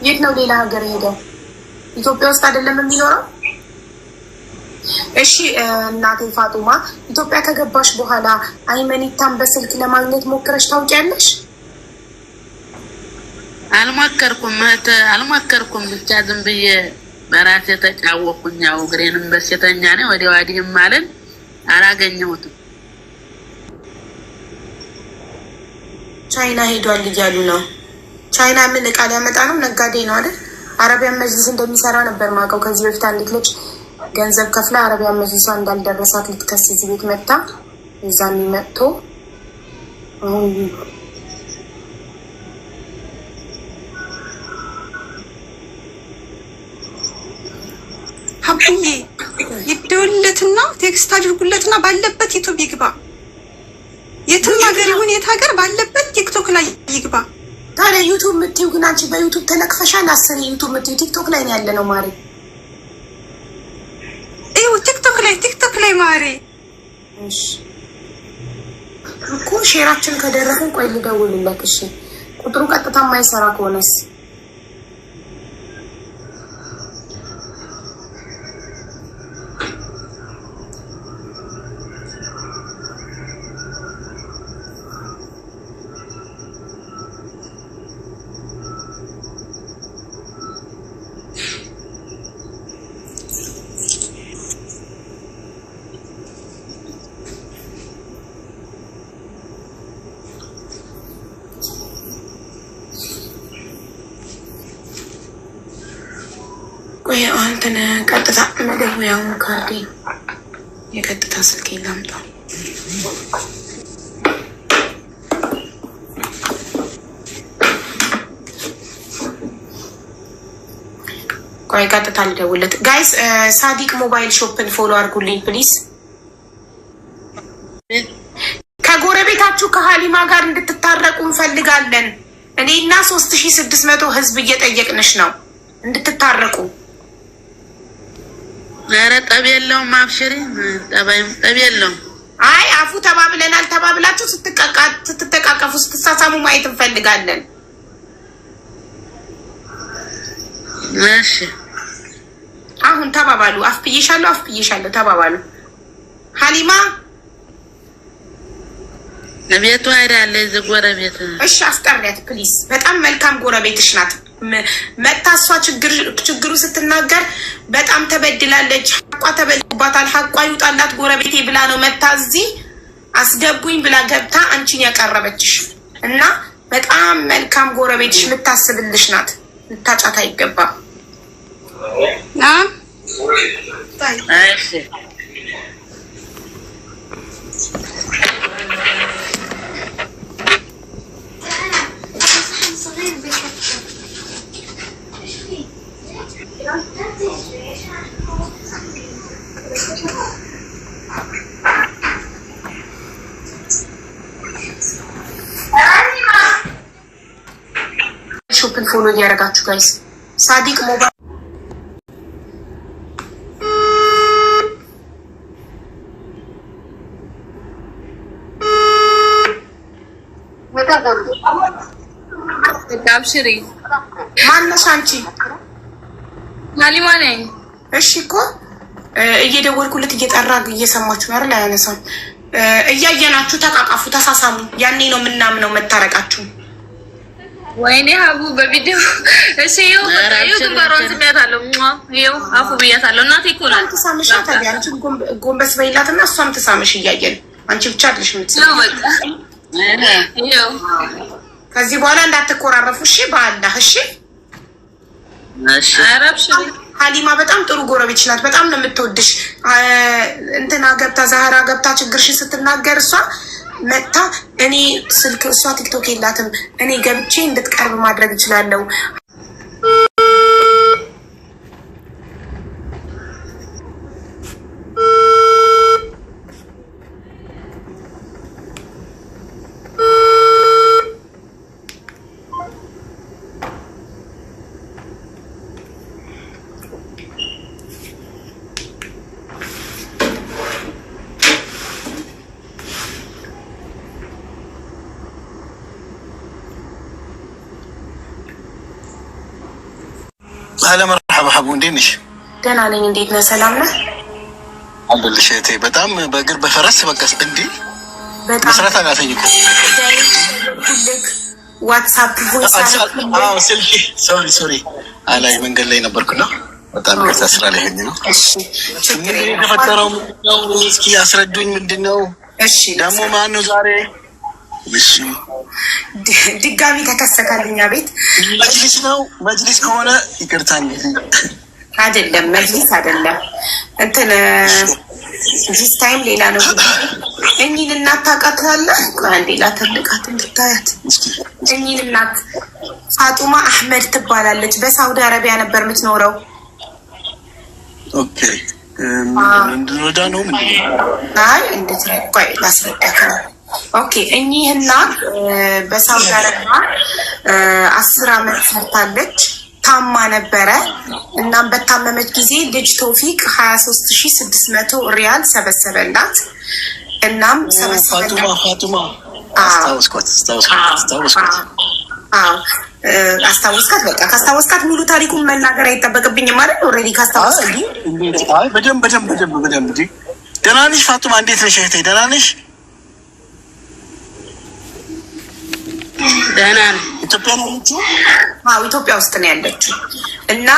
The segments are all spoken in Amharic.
የት ነው ሌላ ሀገር ሄደው? ኢትዮጵያ ውስጥ አይደለም የሚኖረው? እሺ እናቴ ፋጡማ፣ ኢትዮጵያ ከገባሽ በኋላ አይመኒታን በስልክ ለማግኘት ሞክረሽ ታውቂያለሽ? አልሞከርኩም እህት፣ አልሞከርኩም። ብቻ ዝም ብዬ በራሴ ተጫወኩኝ። ያው እግሬንም በሽተኛ ነኝ፣ ወዲያ ወዲህም አልን፣ አላገኘሁትም። ቻይና ሄዷል እያሉ ነው። ቻይና ምን እቃ ሊያመጣ ነው? ነጋዴ ነው አይደል? አረቢያን መጅሊስ እንደሚሰራ ነበር ማውቀው። ከዚህ በፊት አንዲት ልጅ ገንዘብ ከፍላ አረቢያን መጅሊሷ እንዳልደረሳት ልትከስ እዚህ ቤት መጥታ እዛም መጥቶ አሁን ሀቡዬ ይደውልለትና text አድርጉለትና ባለበት ዩቱብ ይግባ። የትም ሀገር ይሁን የት ሀገር ባለበት ቲክቶክ ላይ ይግባ። ታዲያ ዩቱብ የምትይው ግን አንቺ በዩቱብ ተለቅፈሻል። አስሬ ዩቱብ የምትይው ቲክቶክ ላይ ነው ያለ ነው ማሬ። ይኸው ቲክቶክ ላይ ቲክቶክ ላይ ማሬ። እሺ እኮ share ኣችን ከደረስን ቆይ ልደውልለት። እሺ ቁጥሩ ቀጥታ የማይሰራ ከሆነስ? ቆይ አንተን ቀጥታ መደወያውን ካርዴ የቀጥታ ስልኬ ላምጣው። ቆይ ቀጥታ ልደውልለት። Guys ሳዲቅ mobile shop ን follow አድርጉልኝ please። ከጎረቤታችሁ ከሀሊማ ጋር እንድትታረቁ እንፈልጋለን። እኔና 3600 ህዝብ እየጠየቅንሽ ነው እንድትታረቁ። ኧረ ጠብ የለውም አብሽሪ፣ ጠባይም ጠብ የለውም። አይ አፉ ተባብለናል ተባብላችሁ ስትተቃቀፉ ስትሳሳሙ ማየት እንፈልጋለን። እሺ አሁን ተባባሉ። አፍ ብዬሻለሁ፣ አፍ ብዬሻለሁ ተባባሉ። ሀሊማ ቤቱ አይዳለ እዚህ ጎረቤት። እሺ አስጠሪያት please። በጣም መልካም ጎረቤትሽ ናት። መጥታ እሷ ችግሩ ስትናገር በጣም ተበድላለች፣ ሐቋ ተበልቶባታል፣ ሐቋ ይውጣላት ጎረቤቴ ብላ ነው መጥታ እዚህ አስገቡኝ ብላ ገብታ አንቺን ያቀረበችሽ እና በጣም መልካም ጎረቤትሽ የምታስብልሽ ናት። ልታጫት አይገባም። እሺ shop ን follow እያደረጋችሁ guys ሳዲቅ ሞባይል አብሽሪ። ማነሽ አንቺ? ሀሊማ ነኝ። እሺ እኮ እየደወልኩለት እየጠራ እየሰማችሁ ነው አይደል? አያነሳም። እያየናችሁ ተቃቃፉ፣ ተሳሳሙ። ያኔ ነው የምናምነው መታረቃችሁ። ወይኔ ሀቡ በቪዲዮ እሺ፣ ይኸው በቃ ይኸው ግንባሯን ስሜያታለሁ። ይኸው አፉ ብያታለሁ። እናቴ እኮ ናት። ትሳምሻ ታዲያ አንቺ ጎንበስ በይላትና እሷም ትሳምሽ እያየን። አንቺ ብቻ አይደለሽ ይኸው የምትስሚው። በቃ ይኸው ከዚህ በኋላ እንዳትኮራረፉ እሺ? በአላህ እሺ። እሺ ኧረ አብሽሪ። ሀሊማ በጣም ጥሩ ጎረቤትሽ ናት። በጣም ነው የምትወድሽ። እንትና ገብታ ዛህራ ገብታ ችግርሽን ስትናገር እሷ መጥታ እኔ ስልክ እሷ ቲክቶክ የላትም እኔ ገብቼ እንድትቀርብ ማድረግ እችላለሁ። አህለ መርሐባ ሀቡ፣ እንዴት ነሽ? ደህና ነኝ። እንዴት ነህ? ሰላም ነህ? አለሁልሽ እህቴ። በጣም በእግር በፈረስ በቃ እንዲህ በጣም መስራት አቃተኝ እኮ። ልክ WhatsApp voice አዎ፣ ስልኬ፣ sorry sorry፣ አላይ መንገድ ላይ ነበርኩና በጣም ይቅርታ፣ ስራ ላይ ሆኜ ነው። እሺ፣ ችግር ምንድን ነው የለም። የተፈጠረው? ምንድን ነው? እስኪ አስረዱኝ። ምንድን ነው እሺ ደግሞ ማን ነው ዛሬ? እሺ። ድጋሚ ተከሰታል እኛ ቤት። መጅሊስ ነው? መጅሊስ ከሆነ ይቅርታ እንግዲህ። አይደለም፣ መጅሊስ አይደለም። እንትን this time ሌላ ነው። እኚህን እናት ታውቃታለህ? ቆይ አንዴ ላተልቃት እንድታያት። እስኪ። እኚህን እናት ፋጡማ አህመድ ትባላለች። በሳውዲ አረቢያ ነበር የምትኖረው። Okay፣ እንድንረዳ ነው ምንድን ነው? አይ እንዴት ነው? ቆይ ላስረዳክ ነው። Okay፣ እኚህ እናት በሳውዲ አረቢያ 10 አመት ሰርታለች። ታማ ነበረ። እናም በታመመች ጊዜ ልጅ ቶፊቅ 23,600 ሪያል ሰበሰበላት። እናም ፋጡማ ሰበሰበላት። ፋጡማ፣ አስታወስኳት፣ አስታወስኳት፣ አስታወስኳት። አዎ፣ አስታወስካት። በቃ ካስታወስካት ሙሉ ታሪኩን መናገር አይጠበቅብኝም ማለት already ካስታወስካት። እንዴት? አይ በደንብ በደንብ በደንብ በደንብ። እንዴ፣ ደህና ነሽ ፋጡማ? እንዴት ነሽ እህቴ? ደህና ነሽ? ደህና ነኝ። ኢትዮጵያ ነው ያለችው? አዎ፣ ኢትዮጵያ ውስጥ ነው ያለችው። እና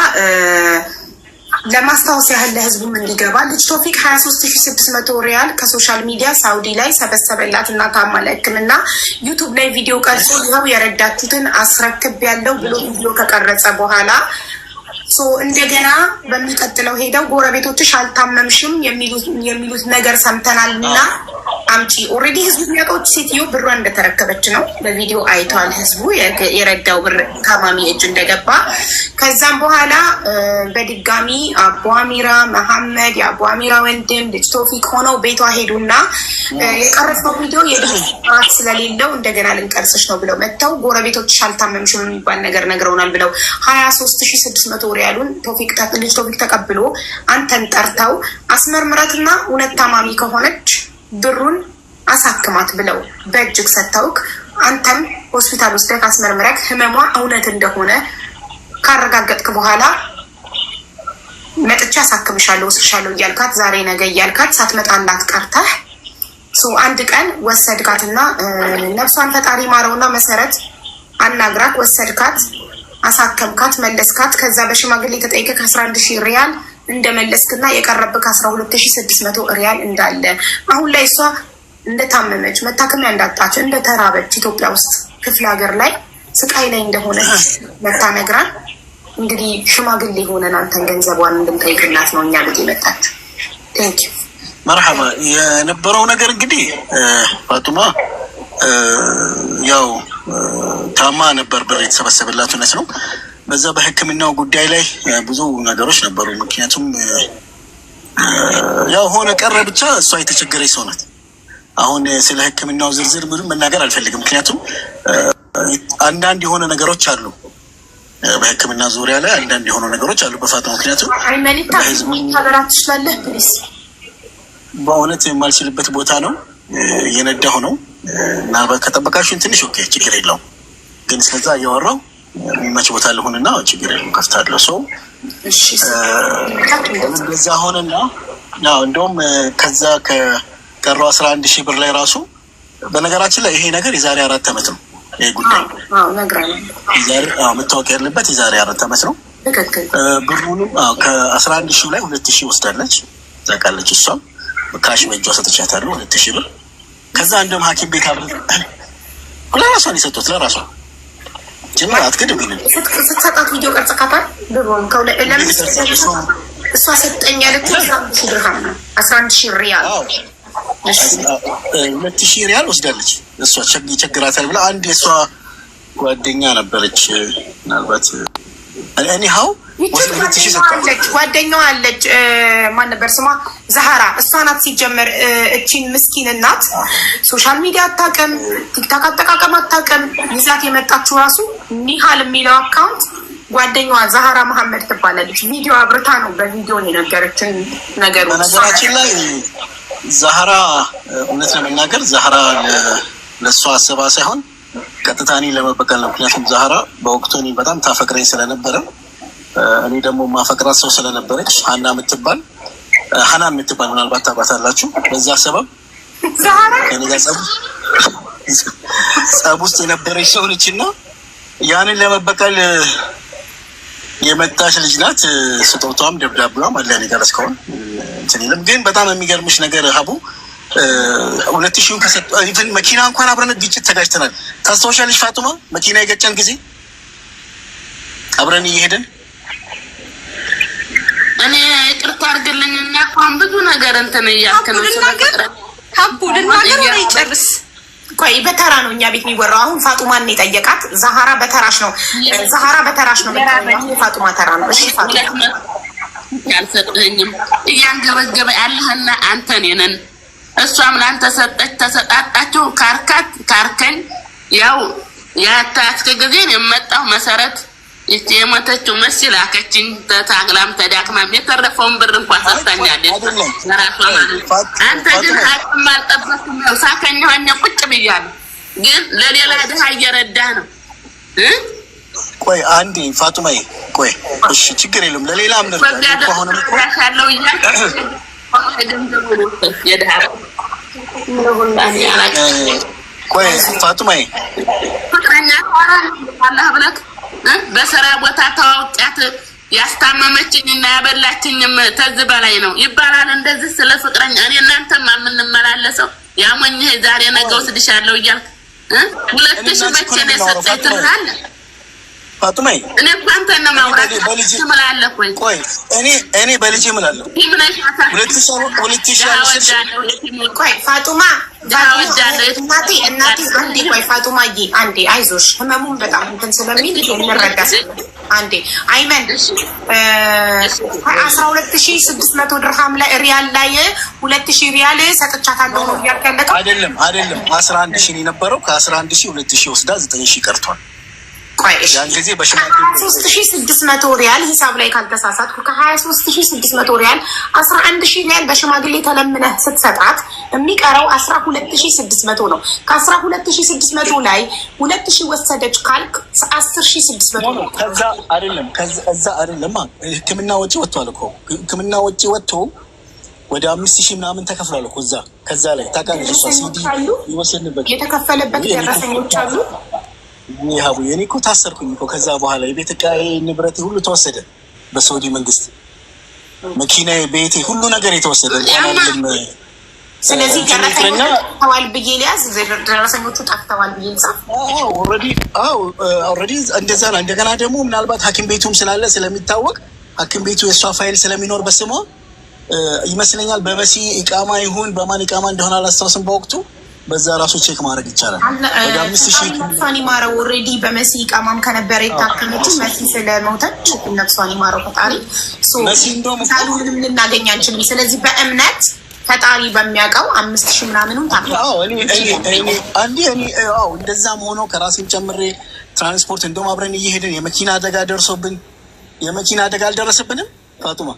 ለማስታወስ ያህል ለህዝቡም እንዲገባ ልጅ ቶፊቅ 23,600 ሪያል ከ social media ሳውዲ ላይ ሰበሰበላት እና ታማ ለሕክምና YouTube ላይ ቪዲዮ ቀርጾ ይኸው የረዳችሁትን አስረክብ ያለው ብሎ ቪዲዮ ከቀረጸ በኋላ so እንደገና በሚቀጥለው ሄደው ጎረቤቶችሽ አልታመምሽም የሚሉት ነገር ሰምተናል እና አምጪ። Already ህዝቡ የሚያውቀው ሴትዮ ብሯን እንደተረከበች ነው። በቪዲዮ አይቷል ህዝቡ የረዳው ብር ታማሚ እጅ እንደገባ። ከዛም በኋላ በድጋሚ አቦ አሚራ መሐመድ፣ የአቦ አሚራ ወንድም፣ ልጅ ቶፊቅ ሆነው ቤቷ ሄዱና የቀረጽነው ቪዲዮ የድምፅ ጥራት ስለሌለው እንደገና ልንቀርጽሽ ነው ብለው መጥተው ጎረቤቶችሽ አልታመምሽም የሚባል ነገር ነግረውናል ብለው 23,600 ሪያሉን ልጅ ቶፊቅ ተቀብሎ አንተን ጠርተው አስመርምራትና እውነት ታማሚ ከሆነች ብሩን አሳክማት ብለው በእጅግ ሰጥተውክ አንተም ሆስፒታል ወስደህ አስመርምረክ ህመሟ እውነት እንደሆነ ካረጋገጥክ በኋላ መጥቼ አሳክምሻለሁ፣ ወስድሻለሁ እያልካት ዛሬ ነገ እያልካት ሳትመጣላት ቀርተህ so አንድ ቀን ወሰድካትና ነፍሷን ፈጣሪ ማረውና መሰረት አናግራት ወሰድካት፣ አሳከምካት፣ መለስካት። ከዛ በሽማግሌ ተጠይቀህ 11,000 ሪያል እንደመለስክና የቀረብክ 12,600 ሪያል እንዳለ፣ አሁን ላይ እሷ እንደታመመች፣ መታከሚያ እንዳጣች፣ እንደተራበች፣ ኢትዮጵያ ውስጥ ክፍለ ሀገር ላይ ስቃይ ላይ እንደሆነች መታ ነግራን እንግዲህ ሽማግሌ ሆነን አንተን ገንዘቧን እንድንጠይቅላት ነው እኛ ቤት የመጣችው። Thank you. መርሐባ። የነበረው ነገር እንግዲህ ፋጡማ ያው ታማ ነበር፣ ብር የተሰበሰበላት እውነት ነው። በዛ በሕክምናው ጉዳይ ላይ ብዙ ነገሮች ነበሩ። ምክንያቱም ያው ሆነ ቀረ ብቻ እሷ የተቸገረች ሰው ናት። አሁን ስለ ሕክምናው ዝርዝር ምንም መናገር አልፈልግም። ምክንያቱም አንዳንድ የሆነ ነገሮች አሉ፣ በሕክምና ዙሪያ ላይ አንዳንድ የሆኑ ነገሮች አሉ በፋጡማ፣ ምክንያቱም አይመኒታ በህዝቡ ታበራት ትችላለህ please? በእውነት የማልችልበት ቦታ ነው፣ እየነዳሁ ነው። ምናልባት ከጠበቃችሁን ትንሽ okay፣ ችግር የለውም። ግን ስለዛ እያወራሁ የሚመች ቦታ ልሁንና ችግር የለውም፣ ከፍታለሁ። ሰው እንደዛ ሆነና እንደውም ከዛ ከቀረው 11,000 ብር ላይ ራሱ፣ በነገራችን ላይ ይሄ ነገር የዛሬ 4 ዓመት ነው። ይሄ ጉዳይ መታወቅ ያለበት የዛሬ 4 ዓመት ነው። ብሩንም ከ11,000 ላይ 2,000 ወስዳለች፣ ታውቃለች። እሷም cash በእጇ ሰጥቻታለሁ 2,000 ብር። ከዛ እንደውም ሐኪም ቤት አብረን ለራሷን የሰጡት ለራሷ ጀምር አትክድም። ይሄንን ስትሰጣት ቪዲዮ ቀርጽካታል። ብሩን እሷ ሰጠኝ ያለችው 11,000 ድርሃም ነው፣ 11,000 ሪያል። 2,000 ሪያል ወስዳለች። እሷ ይቸግራታል ብላ አንድ የእሷ ጓደኛ ነበረች፣ ምናልባት anyhow አለች፣ ጓደኛዋ አለች። ማን ነበር ስሟ? ዛህራ። እሷ ናት ሲጀመር እቺን ምስኪን እናት social media አታውቅም፣ TikTok አጠቃቀም አታውቅም። ይዛት የመጣችው ራሱ ኒሃል የሚለው account ጓደኛዋ ዛህራ መሐመድ ትባላለች። ቪዲዮ አብርታ ነው በቪዲዮ የነገረችን ነገሩ። በነገራችን ላይ ዛህራ፣ እውነት ለመናገር ዛህራ ለእሷ አስባ ሳይሆን ቀጥታ እኔን ለመበቀል ነው። ምክንያቱም ዛህራ በወቅቱ እኔን በጣም ታፈቅረኝ ስለነበረ እኔ ደግሞ ማፈቅራት ሰው ስለነበረች ሀና የምትባል ሀናን የምትባል ምናልባት ታውቋታላችሁ። በዛ ሰበብ ከእኔ ጋር ጸብ ውስጥ የነበረች ሰው ነች እና ያንን ለመበቀል የመጣች ልጅ ናት። ስጦታዋም ደብዳቤዋም አለ እኔ ጋር እስካሁን እንትን የለም። ግን በጣም የሚገርምሽ ነገር ሀቡ 2000ውን ከሰጡ even መኪና እንኳን አብረን ግጭት ተጋጭተናል። ታስታውሻለሽ ፋጡማ? መኪና የገጨን ጊዜ አብረን እየሄድን እኔ ይቅርታ አድርግልኝና እንኳን ብዙ ነገር እንትን እያልክ ነው። ልናገር ሀቡ ልናገር ወይ ጨርስ። ቆይ በተራ ነው እኛ ቤት የሚወራው። አሁን ፋጡማን የጠየቃት ዛሃራ በተራሽ ነው። ዛሃራ በተራሽ ነው። ፋጡማ ተራ ነው። እሺ ፋጡማ አልሰጠኝም። እያንገበገበ ያለህና አንተ እኔ ነን። እሷም ለአንተ ሰጠች፣ ተሰጣጣችሁ። ካርካት ካርከኝ ያው ያታስከ ጊዜ የመጣው መሰረት ይቺ የሞተችው መሲ ላከችኝ። ተታግላም ተዳክማም የተረፈውን ብር እንኳን ሰጥታኛለች ለራሷ ማለት ነው። አንተ ግን አቅም አልጠበቅም። ያው ሳከኛ ሆኜ ቁጭ ብያለሁ፣ ግን ለሌላ ድሀ እየረዳህ ነው። ቆይ አንዴ ፋጡማዬ፣ ቆይ እሺ፣ ችግር የለም ለሌላ ምንርዳ አሁንም እኮ ያለው እያልክ ገንዘቡን የድሀ ቆይ ፋጡማዬ፣ ፍቅረኛ አላህ ብለህ በስራ ቦታ ተዋውቂያት ያስታመመችኝ እና ያበላችኝም ተዝ በላይ ነው ይባላል። እንደዚህ ስለ ፍቅረኛ እኔ እናንተማ የምንመላለሰው ያሞኝህ ዛሬ ነገ ወስድሻለሁ እያልክ 2000 መቼ ነው የሰጠኝ ትላለህ። ፋጡማዬ እኔ እኮ አንተን ነው ማውራት ትምላለህ። ቆይ እኔ በልጄ እምላለሁ። 2000 ቆይ ፋጡማ እናቴ እናቴ አንዴ ቆይ ፋጡማዬ አንዴ አይዞሽ፣ ህመሙን በጣም እንትን ስለሚል እንረዳ። አንዴ አይመን 12600 ድርሃም ላይ ሪያል ላይ 2000 ሪያል ሰጥቻታለሁ ነው እያልክ ያለከው? አይደለም አይደለም፣ 11000 የነበረው ከ11000 2000 ወስዳ 9000 ቀርቷል። ቆይ እሺ፣ ያን ጊዜ በሽማግሌ 23600 ሪያል ሂሳብ ላይ ካልተሳሳትኩ ከ23600 ሪያል 11000 ሪያል በሽማግሌ ተለምነህ ስትሰጣት የሚቀረው 12600 ነው። ከ12600 ላይ 2000 ወሰደች ካልክ 10600 ነው። ከዛ አይደለም ከዛ እዛ አይደለም ሕክምና ወጪ ወጥቷል እኮ ሕክምና ወጪ ወጥቶ ወደ 5000 ምናምን ተከፍሏል እኮ እዛ ከዛ ላይ ታውቃለች። እሷ ሲዲ ይወሰንበት የተከፈለበት ደረሰኞች አሉ። ይሃቡ የኔ እኮ ታሰርኩኝ እኮ ከዛ በኋላ የቤት ዕቃዬ ንብረቴ ሁሉ ተወሰደ በሳውዲ መንግስት። መኪናዬ፣ ቤቴ፣ ሁሉ ነገር የተወሰደ። ስለዚህ ደረሰኞቹ ጠፍተዋል ብዬ ሊያዝ ደረሰኞቹ ጠፍተዋል ብዬ ልጻፍ። already እንደዛ ነው። እንደገና ደግሞ ምናልባት ሐኪም ቤቱም ስላለ ስለሚታወቅ ሐኪም ቤቱ የእሷ ፋይል ስለሚኖር በስሟ ይመስለኛል በመሲ ኢቃማ ይሁን በማን ኢቃማ እንደሆነ አላስታውስም በወቅቱ በዛ ራሱ check ማድረግ ይቻላል። ወደ 5000 ነፍሷን ይማረው። already በመሲ ኢቃማም ከነበረ የታከመችው መሲ ስለሞተች ነፍሷን ይማረው ፈጣሪ። መሲ እንደውም ምንም ልናገኝ አንችልም። ስለዚህ በእምነት ፈጣሪ በሚያውቀው 5000 ምናምኑን አዎ እንደዛም ሆኖ ከራሴም ጨምሬ ትራንስፖርት እንደውም አብረን እየሄድን የመኪና አደጋ ደርሶብን የመኪና አደጋ አልደረሰብንም ፋጡማ?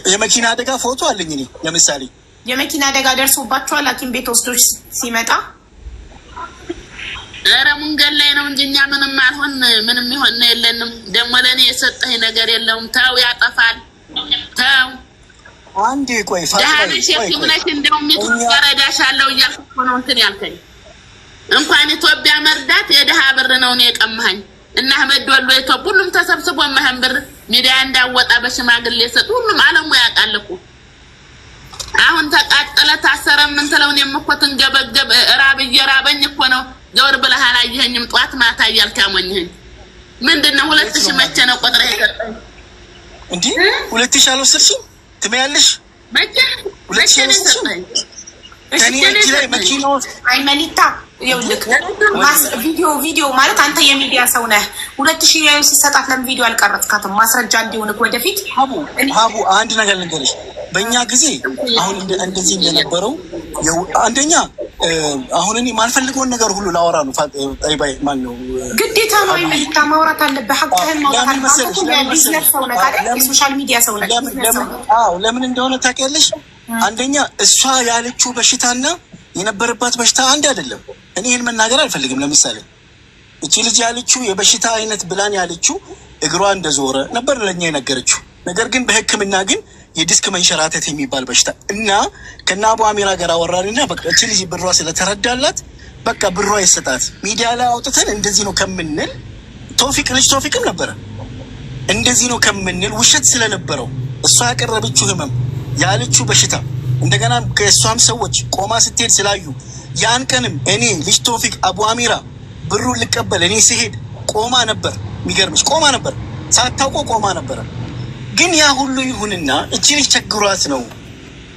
የመኪና አደጋ ፎቶ አለኝ እኔ ለምሳሌ የመኪና አደጋ ደርሶባቸዋል። ሐኪም ቤት ወስዶች ሲመጣ ኧረ መንገድ ላይ ነው እንጂ እኛ ምንም አልሆን ምንም ይሆን የለንም። ደግሞ ለእኔ የሰጠኝ ነገር የለውም። ተው ያጠፋል። ተው አንዴ ቆይ ደህና ነሽ የቲም ነሽ። እንደውም ኢትዮጵያ እረዳሻለሁ እያልኩ እኮ ነው እንትን ያልከኝ። እንኳን ኢትዮጵያ መርዳት የድሀ ብር ነው እኔ የቀማኸኝ እና አህመድ ወሎ ኢትዮጵያ ሁሉም ተሰብስቦ መህን ብር ሚዲያ እንዳወጣ በሽማግሌ ሰጥ ሁሉም አለሙ ያውቃል እኮ። አሁን ተቃጠለ ታሰረ ምን ትለው? እኔም እኮ ትንገበገብ ራብ እየራበኝ እኮ ነው። ዘወር ብለህ አላየኸኝም? ጠዋት ማታ እያልክ ያሞኝህኝ ምንድን ነው? 2000 መቼ ነው ቆጥረህ የሰጠኸኝ? እንዴ 2000 አልወሰድሽም ትመያለሽ? መቼ መቼ ነው የሰጠኸኝ? ከእኔ እጅ ላይ መኪና አይመኒታ ይኸውልህ፣ ቪዲዮ ማለት አንተ የሚዲያ ሰው ነህ። 2000 ሪያል ስትሰጣት ለምን ቪዲዮ አልቀረጽካትም? ማስረጃ እንዲሆንክ ወደፊት። ሀቡ አንድ ነገር ልንገርሽ፣ በእኛ ጊዜ አሁን እንደዚህ እንደነበረው አንደኛ አሁን እኔ ማልፈልገውን ነገር ሁሉ ላወራ ነው። ባይ ማን ነው ግዴታ ነው። አይመኒታ ማውራት አለብህ፣ ሀቅህን ማውራት አለብህ። ቢዝነስ ሰው ነህ አይደል? የ social media ሰው ነህ። ለምን እንደሆነ ታውቂያለሽ? አንደኛ እሷ ያለችው በሽታና የነበረባት በሽታ አንድ አይደለም። እኔ ይህን መናገር አልፈልግም። ለምሳሌ እቺ ልጅ ያለችው የበሽታ አይነት ብላን ያለችው እግሯ እንደዞረ ነበር ለእኛ የነገረችው። ነገር ግን በሕክምና ግን የዲስክ መንሸራተት የሚባል በሽታ እና ከነ አቡ አሚራ ጋር አወራንና በቃ እቺ ልጅ ብሯ ስለተረዳላት በቃ ብሯ ይሰጣት፣ ሚዲያ ላይ አውጥተን እንደዚህ ነው ከምንል ቶፊቅ ልጅ ቶፊቅም ነበረ እንደዚህ ነው ከምንል ውሸት ስለነበረው እሷ ያቀረበችው ህመም ያለችው በሽታ እንደገና ከእሷም ሰዎች ቆማ ስትሄድ ስላዩ ያን ቀንም እኔ ልጅ ቶፊቅ አቡ አሚራ ብሩን ልቀበል እኔ ስሄድ ቆማ ነበር። የሚገርምሽ ቆማ ነበር፣ ሳታውቀው ቆማ ነበረ። ግን ያ ሁሉ ይሁንና እቺ ልጅ ቸግሯት ነው፣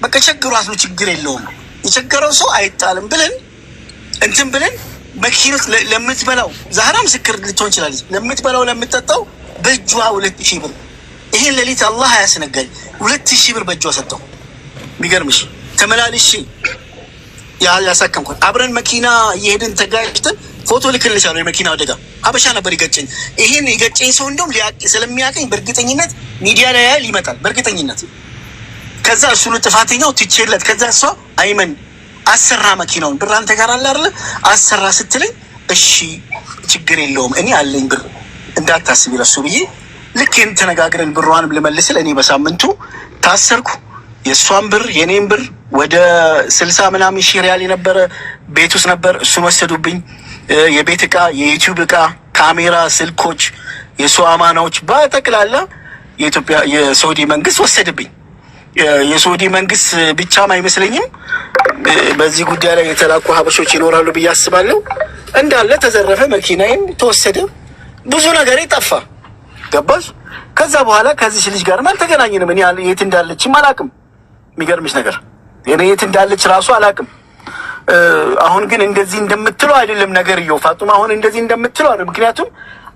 በቃ ቸግሯት ነው፣ ችግር የለውም የቸገረው ሰው አይጣልም ብለን እንትን ብለን መኪኖች ለምትበላው ዛህራ ምስክር ልትሆን ይችላለች። ለምትበላው ለምትጠጣው በእጇ 2000 ብር ይሄን ሌሊት አላህ አያስነጋኝ 2000 ብር በእጇ ሰጠው። የሚገርምሽ ተመላልሼ ያሳከምኳት አብረን መኪና እየሄድን ተጋጭተን ፎቶ ልክልሻለሁ። የመኪና አደጋ ሀበሻ ነበር ይገጨኝ። ይሄን የገጨኝ ሰው እንደውም ስለሚያቀኝ በእርግጠኝነት ሚዲያ ላይ ያህል ይመጣል በእርግጠኝነት። ከዛ እሱ ጥፋተኛው ትቼለት ከዛ እሷ አይመን አሰራ መኪናውን ብር አንተ ጋር አለ አይደለ አሰራ ስትለኝ እሺ ችግር የለውም እኔ አለኝ ብር እንዳታስቢ ለሱ ብዬ ልክ ይህን ተነጋግረን ብሯንም ልመልስል እኔ በሳምንቱ ታሰርኩ። የእሷን ብር የኔን ብር ወደ 60 ምናምን ሺህ ሪያል የነበረ ቤት ውስጥ ነበር፣ እሱን ወሰዱብኝ። የቤት እቃ፣ የዩቲዩብ እቃ፣ ካሜራ፣ ስልኮች፣ የእሱ አማናዎች በጠቅላላ የኢትዮጵያ የሳውዲ መንግስት ወሰድብኝ። የሳውዲ መንግስት ብቻም አይመስለኝም በዚህ ጉዳይ ላይ የተላኩ ሀበሾች ይኖራሉ ብዬ አስባለሁ። እንዳለ ተዘረፈ፣ መኪናዬም ተወሰደ፣ ብዙ ነገር ጠፋ። ገባሽ? ከዛ በኋላ ከዚች ልጅ ጋርም አልተገናኘንም። እኔ የት እንዳለችም አላውቅም። የሚገርምሽ ነገር እኔ የት እንዳለች ራሱ አላውቅም። አሁን ግን እንደዚህ እንደምትለው አይደለም ነገርየው ፋጡማ፣ አሁን እንደዚህ እንደምትለው አይደለም። ምክንያቱም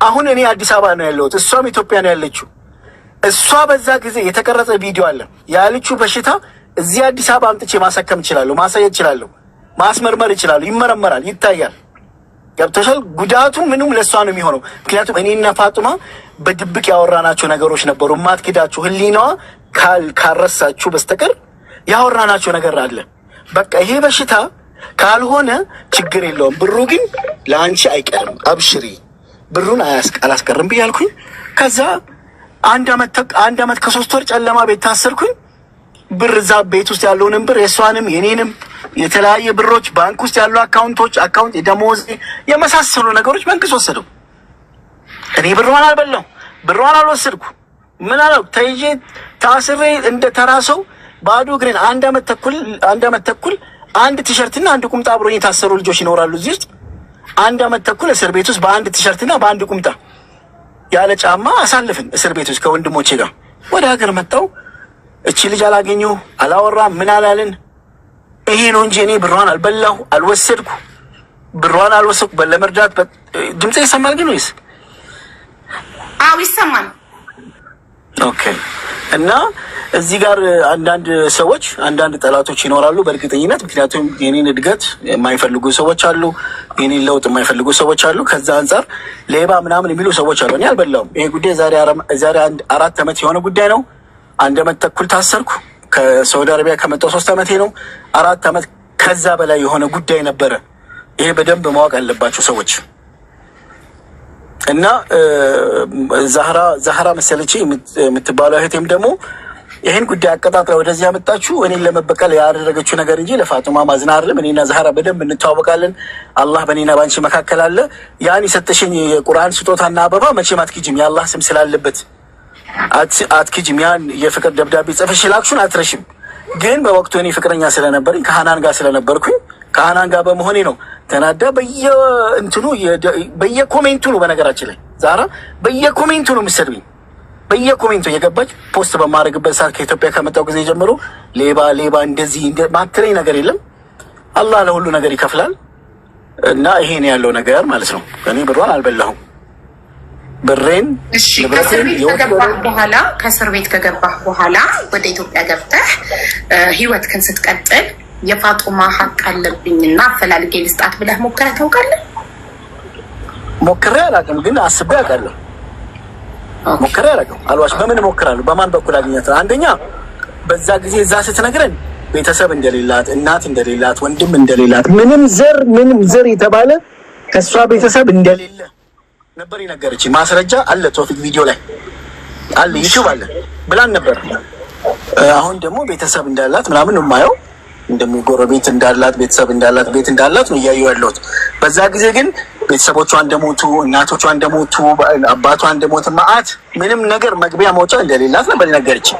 አሁን እኔ አዲስ አበባ ነው ያለሁት፣ እሷም ኢትዮጵያ ነው ያለችው። እሷ በዛ ጊዜ የተቀረጸ ቪዲዮ አለ ያለችው በሽታ እዚህ አዲስ አበባ አምጥቼ ማሳከም እችላለሁ፣ ማሳየት እችላለሁ፣ ማስመርመር እችላለሁ። ይመረመራል፣ ይታያል። ገብቶሻል? ጉዳቱ ምንም ለእሷ ነው የሚሆነው። ምክንያቱም እኔና ፋጡማ በድብቅ ያወራናቸው ነገሮች ነበሩ። ማትክዳችሁ ህሊናዋ ካልረሳችሁ በስተቀር ያወራናቸው ነገር አለ። በቃ ይሄ በሽታ ካልሆነ ችግር የለውም፣ ብሩ ግን ለአንቺ አይቀርም፣ አብሽሪ፣ ብሩን አላስቀርም ብያልኩኝ። ከዛ አንድ አመት ከ3 ወር ጨለማ ቤት ታሰርኩኝ። ብር እዛ ቤት ውስጥ ያለውንም ብር የእሷንም የኔንም የተለያየ ብሮች ባንክ ውስጥ ያሉ አካውንቶች አካውንት የደሞዝ የመሳሰሉ ነገሮች መንግስት ወሰደው። እኔ ብሯን አልበላሁ፣ ብሯን አልወሰድኩ። ምን አለው ተይዤ ታስሬ እንደ ተራ ሰው ባዶ እግሬን አንድ አመት ተኩል አንድ ቲሸርትና አንድ ቁምጣ አብሮኝ የታሰሩ ልጆች ይኖራሉ እዚህ ውስጥ። 1 አመት ተኩል እስር ቤት ውስጥ በአንድ ቲሸርትና በአንድ ቁምጣ ያለ ጫማ አሳልፍን እስር ቤት ውስጥ ከወንድሞቼ ጋር። ወደ ሀገር መጣው። እቺ ልጅ አላገኘሁ፣ አላወራ፣ ምን አላልን። ይሄ ነው እንጂ እኔ ብሯን አልበላሁ፣ አልወሰድኩ፣ ብሯን አልወሰድኩ። ለመርዳት ድምጼ ይሰማል ግን ወይስ? አዎ ይሰማል። Okay። እና እዚህ ጋር አንዳንድ ሰዎች አንዳንድ ጠላቶች ይኖራሉ በእርግጠኝነት። ምክንያቱም የኔን እድገት የማይፈልጉ ሰዎች አሉ፣ የኔን ለውጥ የማይፈልጉ ሰዎች አሉ። ከዛ አንጻር ሌባ ምናምን የሚሉ ሰዎች አሉ። እኔ አልበላሁም። ይሄ ጉዳይ ዛሬ 4 አመት የሆነ ጉዳይ ነው። 1 አመት ተኩል ታሰርኩ። ከሳውዲ አረቢያ ከመጣሁ 3 አመቴ ነው። 4 አመት ከዛ በላይ የሆነ ጉዳይ ነበረ። ይሄ በደንብ ማወቅ አለባቸው ሰዎች። እና ዛህራ መሰለች የምትባለው እህቴም ደግሞ ይህን ጉዳይ አቀጣጥላ ወደዚህ ያመጣችሁ እኔን ለመበቀል ያደረገችው ነገር እንጂ ለፋጡማ ማዝና አይደለም። እኔና ዛህራ በደንብ እንተዋወቃለን። አላህ በእኔና ባንቺ መካከል አለ። ያን የሰጠሽኝ የቁርአን ስጦታና አበባ መቼም አትክጂም፣ የአላህ ስም ስላለበት አትክጂም። ያን የፍቅር ደብዳቤ ጽፈሽ ላክሹን አትረሽም። ግን በወቅቱ እኔ ፍቅረኛ ስለነበረኝ ከሀናን ጋር ስለነበርኩኝ ከሀናን ጋር በመሆኔ ነው ተናዳ በየእንትኑ በየ comment ኡ ነው። በነገራችን ላይ ዛራ በየ comment ኡ ነው የምትሰድብኝ። በየ comment ኡ የገባች post በማድረግበት ሰዓት ከኢትዮጵያ ከመጣው ጊዜ ጀምሮ ሌባ ሌባ እንደዚህ ማትለኝ ነገር የለም። አላህ ለሁሉ ነገር ይከፍላል። እና ይሄ ነው ያለው ነገር ማለት ነው። እኔ ብሯን አልበላሁም። ብሬን እሺ። ከእስር ቤት ከገባህ በኋላ ወደ ኢትዮጵያ ገብተህ ህይወትህን ስትቀጥል የፋጡማ ሀቅ አለብኝና አፈላልጌ ልስጣት ብለህ ሞክረህ ታውቃለህ? ሞክሬ አላውቅም፣ ግን አስቤ አውቃለሁ። ሞክሬ አላውቅም፣ አልዋሽ። በምን እሞክራለሁ? በማን በኩል አግኛት? አንደኛ በዛ ጊዜ እዛ ስትነግረን ቤተሰብ እንደሌላት፣ እናት እንደሌላት፣ ወንድም እንደሌላት፣ ምንም ዘር የተባለ ከእሷ ቤተሰብ እንደሌለ ነበር የነገረችኝ። ማስረጃ አለ፣ ቶፊቅ ቪዲዮ ላይ አለ፣ ዩቲዩብ አለ ብላን ነበር። አሁን ደግሞ ቤተሰብ እንዳላት ምናምን ነው የማየው፣ እንደሚጎረቤት እንዳላት፣ ቤተሰብ እንዳላት፣ ቤት እንዳላት ነው እያየሁ ያለሁት። በዛ ጊዜ ግን ቤተሰቦቿ እንደሞቱ፣ እናቶቿ እንደሞቱ፣ አባቷ እንደሞተ፣ መዓት ምንም ነገር መግቢያ መውጫ እንደሌላት ነበር የነገረችኝ።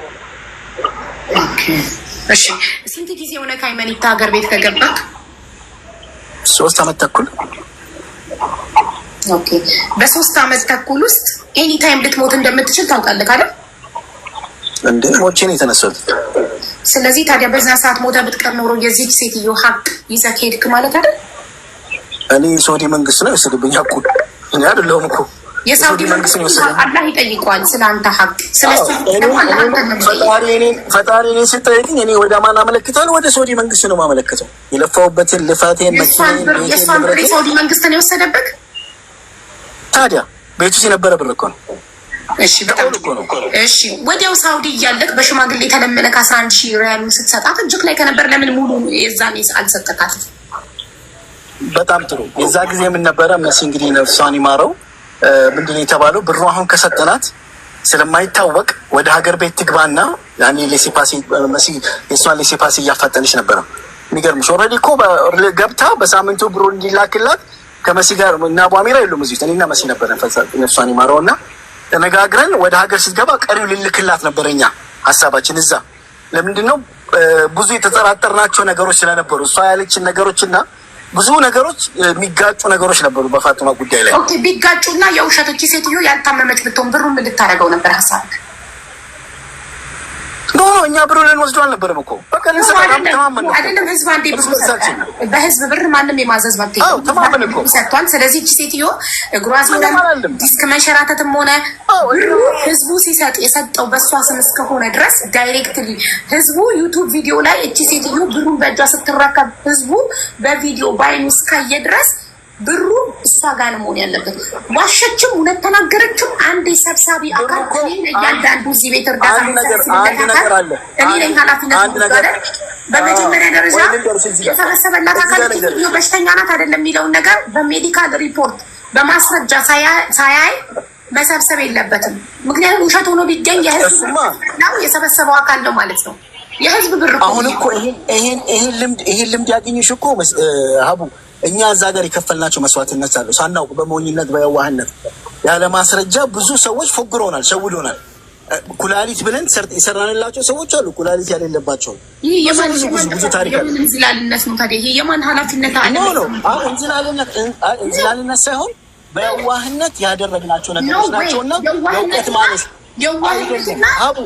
እሺ፣ ስንት ጊዜ ሆነ ከሃይመኒታ ሀገር ቤት ከገባክ? 3 አመት ተኩል። Okay፣ በ3 አመት ተኩል ውስጥ anytime ልትሞት እንደምትችል ታውቃለህ አይደል? እንዴ፣ ሞቼ ነው የተነሳሁት። ስለዚህ ታዲያ በዛ ሰዓት ሞተ ብትቀር ኖሮ የዚች ሴትዮ ሀቅ ይዘህ ሄድክ ማለት አይደል? እኔ የሳውዲ መንግስት ነው የወሰደብኝ ሀቁን፣ እኔ አይደለሁም እኮ። የሳውዲ መንግስት ነው የወሰደብኝ። አላህ ይጠይቀዋል ስለ አንተ ሀቅ። ስለ እሱ ደግሞ አላህ አንተን ነው የሚጠይቀው። ፈጣሪ እኔን ስጠይቅኝ እኔ ወደ ማን አመለክታለሁ? ወደ ሳውዲ መንግስት ነው የማመለክተው። የለፋሁበትን ልፋቴን፣ የእሷን መኪናዬን፣ ብር ቤቴን፣ የእሷን ብር ንብረቴን። የሳውዲ መንግስት ነው የወሰደብህ? ታዲያ ቤት ውስጥ የነበረ ብር እኮ ነው። እሺ፣ በጣም እኮ ነው። እሺ። ወዲያው ሳውዲ እያለህ በሽማግሌ የተለመነ ከ11,000 ሪያሉን ስትሰጣት እጅክ ላይ ከነበር ለምን ሙሉ የዛኔ አልሰጠካትም? በጣም ጥሩ። የዛ ጊዜ ምን ነበረ መሲ፣ እንግዲህ ነፍሷን ይማረው፣ ምንድን ነው የተባለው? ብሩ አሁን ከሰጠናት ስለማይታወቅ ወደ ሀገር ቤት ትግባና ያኔ ሌሴፓሴ፣ መሲ የእሷን ሌሴፓሴ እያፋጠነች ነበረ። የሚገርምሽ already እኮ ገብታ በሳምንቱ ብሩ እንዲላክላት ከመሲ ጋር እና አቡ አሚራ የሉም እዚህ፣ እኔና መሲ ነበረ፣ ነፍሷን ይማረው፣ እና ተነጋግረን ወደ ሀገር ስትገባ ቀሪው ልልክላት ነበረ እኛ ሀሳባችን። እዛ ለምንድን ነው፣ ብዙ የተጠራጠርናቸው ነገሮች ስለነበሩ፣ እሷ ያለችን ነገሮች እና ብዙ ነገሮች የሚጋጩ ነገሮች ነበሩ በፋጡማ ጉዳይ ላይ። Okay፣ ቢጋጩና የውሸት እቺ ሴትዮ ያልታመመች ብትሆን ብሩን ምን ልታደርገው ነበር ሀሳብ? No፣ እኛ ብሩ ልንወስደው አልነበረም እኮ፣ በቃ ልንሰራ ተማመን እኮ። አይደለም፣ ህዝብ አንዴ ብሩ እርስ በርሳችን። ሰጠ። በህዝብ ብር ማንም የማዘዝ መብት አዎ፣ የለውም። ተማመን እኮ። ሰጥቷል። ስለዚህ እቺ ሴትዮ እግሯ ዞረ ምንም አላለም። ዲስክ መንሸራተትም ሆነ ብሩ ህዝቡ ሲሰጥ የሰጠው በእሷ ስም እስከሆነ ድረስ directly ህዝቡ ዩቱብ ቪዲዮ ላይ እቺ ሴትዮ ብሩን በእጇ ስትረከብ ህዝቡ በቪዲዮ በአይኑ እስካየ ድረስ ብሩ እሷ ጋር ነው መሆን ያለበት። ዋሸችም እውነት ተናገረችም አንድ የሰብሳቢ አካል እኮ እኔ እያንዳንዱ እዚህ ቤት እርዳታ አንድ ነገር የሚሰበስብለት አንድ ነገር አካል አለ። እኔ ነኝ ኃላፊነት አንድ ነገር የምወስደው። በመጀመሪያ ደረጃ ወይ ልንገርሽ፣ እዚህ ጋር የሰበሰበላት እዚህ አካል ጋር ልንገርሽ። ሴትዮ በሽተኛ ናት አይደለም የሚለውን ነገር በ medical report በማስረጃ ሳያይ መሰብሰብ የለበትም። ምክንያቱም ውሸት ሆኖ ቢገኝ የህዝብ እሱማ ነው የሰበሰበው አካል ነው ማለት ነው። የህዝብ ብር እኮ አሁን እኮ ይሄን ልምድ ያገኘሽ እኮ ሀቡ፣ እኛ እዛ ጋር የከፈልናቸው መስዋዕትነት አለው። ሳናውቅ በሞኝነት በየዋህነት ያለ ማስረጃ ብዙ ሰዎች ፎግሮናል፣ ሸውዶናል። ኩላሊት ብለን የሰራንላቸው ሰዎች አሉ፣ ኩላሊት ያሌለባቸው። ይህ ብዙ የማን ብዙ ብዙ ብዙ ታሪክ አለ። የምን እንዝላልነት ነው ታዲያ? ይሄ የማን ኃላፊነት አለ? No, no፣ አሁን እንዝላልነት ሳይሆን በየዋህነት ያደረግናቸው ነገሮች ናቸውና የእውቀት ማነስ የዋህነትና ሀቡ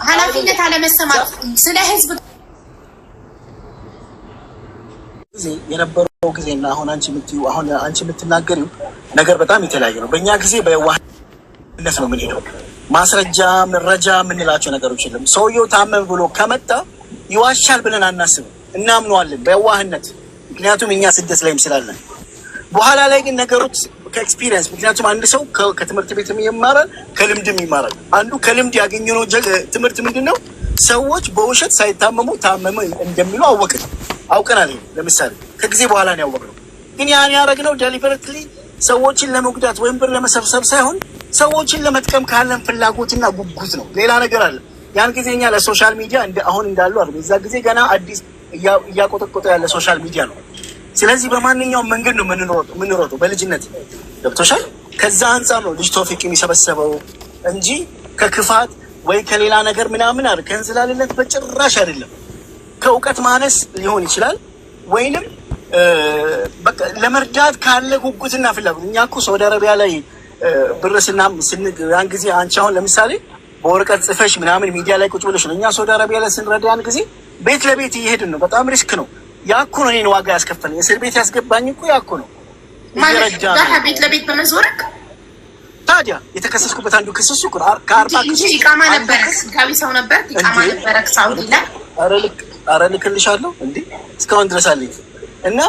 ኃላፊነት አለመሰማት ስለ ህዝብ ጊዜ የነበረው ጊዜና አሁን አንቺ የምትናገሪው ነገር በጣም የተለያየ ነው። በእኛ ጊዜ በየዋህነት ነው የምንሄደው። ማስረጃ መረጃ የምንላቸው ነገሮች የለም። ሰውየው ታመም ብሎ ከመጣ ይዋሻል ብለን አናስብም፣ እናምነዋለን በየዋህነት፣ ምክንያቱም እኛ ስደት ላይም ስላለን። በኋላ ላይ ግን ነገሮች ከ experience፣ ምክንያቱም አንድ ሰው ከትምህርት ቤትም ይማራል፣ ከልምድም ይማራል። አንዱ ከልምድ ያገኘነው ትምህርት ምንድን ነው? ሰዎች በውሸት ሳይታመሙ ታመመ እንደሚሉ አወቅን፣ አውቀናል። ለምሳሌ ከጊዜ በኋላ ነው ያወቅነው። ግን ያን ያደረግነው deliberately ሰዎችን ለመጉዳት ወይም ብር ለመሰብሰብ ሳይሆን ሰዎችን ለመጥቀም ካለን ፍላጎትና ጉጉት ነው። ሌላ ነገር አለ። ያን ጊዜ እኛ ለ social media አሁን እንዳሉ አይደለም። የዛ ጊዜ ገና አዲስ እያቆጠቆጠ ያለ social media ነው። ስለዚህ በማንኛውም መንገድ ነው የምንሮጠው በልጅነት፣ ገብቶሻል። ከዛ አንጻር ነው ልጅ ቶፊቅ የሚሰበሰበው እንጂ ከክፋት ወይ ከሌላ ነገር ምናምን አይደል፣ ከእንዝላልነት በጭራሽ አይደለም። ከእውቀት ማነስ ሊሆን ይችላል ወይንም በቃ ለመርዳት ካለ ጉጉትና ፍላጎት። እኛ እኮ ሳውዲ አረቢያ ላይ ብር ስና ያን ጊዜ አንቺ አሁን ለምሳሌ በወረቀት ጽፈሽ ምናምን ሚዲያ ላይ ቁጭ ብለሽ ነው። እኛ ሳውዲ አረቢያ ላይ ስንረዳ ያን ጊዜ ቤት ለቤት እየሄድን ነው። በጣም risk ነው። ያ እኮ ነው እኔን ዋጋ ያስከፈለኝ። እስር ቤት ያስገባኝ እኮ ያ እኮ ነው። ማለት እየረዳ ነው። ቤት ለቤት በመዞረክ? ታዲያ የተከሰስኩበት አንዱ ክስ እሱ እኮ ነው። ከ40 እንጂ ክስ ኢቃማ አንዱ ነበረ፣ ክስ ህጋዊ ሰው ነበር፣ ኢቃማ እንዴ? ነበረ ሳውዲ ላይ። ኧረ ልክልሻለሁ እንዴ፣ እስካሁን ድረስ አለኝ። እና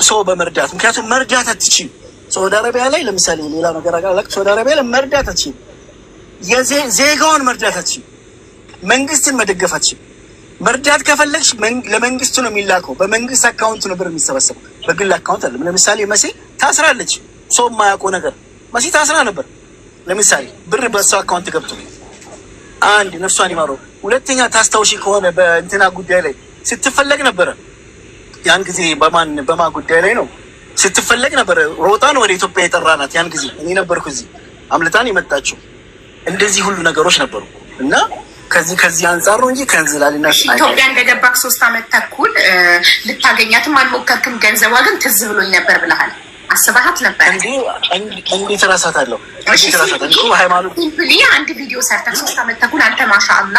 ሰው በመርዳት፣ ምክንያቱም መርዳት አትችይም። ሳውዲ አረቢያ ላይ ለምሳሌ፣ ሌላ ነገር አላውቅም። ሳውዲ አረቢያ ላይ መርዳት አትችይም። ዜጋውን መርዳት አትችይም። መንግስትን መደገፍ አትችይም። መርዳት ከፈለግሽ ለመንግስቱ ነው የሚላከው። በመንግስት account ነው ብር የሚሰበሰበው፣ በግል account አይደለም። ለምሳሌ መሴ ታስራለች፣ ሰው የማያውቀው ነገር መሲ ታስራ ነበር። ለምሳሌ ብር በእሷ account ገብቶ አንድ ነፍሷን ይማረው። ሁለተኛ ታስታውሺ ከሆነ በእንትና ጉዳይ ላይ ስትፈለግ ነበረ። ያን ጊዜ በማን በማ ጉዳይ ላይ ነው ስትፈለግ ነበረ። ሮጣን ወደ ኢትዮጵያ የጠራናት ያን ጊዜ እኔ ነበርኩ እዚህ አምልጣን የመጣችው። እንደዚህ ሁሉ ነገሮች ነበሩ እና ከዚህ አንጻር ነው እንጂ ከእንዝላልና ኢትዮጵያ እንደገባክ 3 አመት ተኩል ልታገኛትም አልሞከርክም። ገንዘቧ ግን ትዝ ብሎኝ ነበር ብለሃል። አስበሃት ነበር? እንዴት እረሳታለሁ? እንዴት እረሳታለሁ? ሃይማኖት Simply አንድ ቪዲዮ ሰርተህ 3 አመት ተኩል አንተ ማሻአላ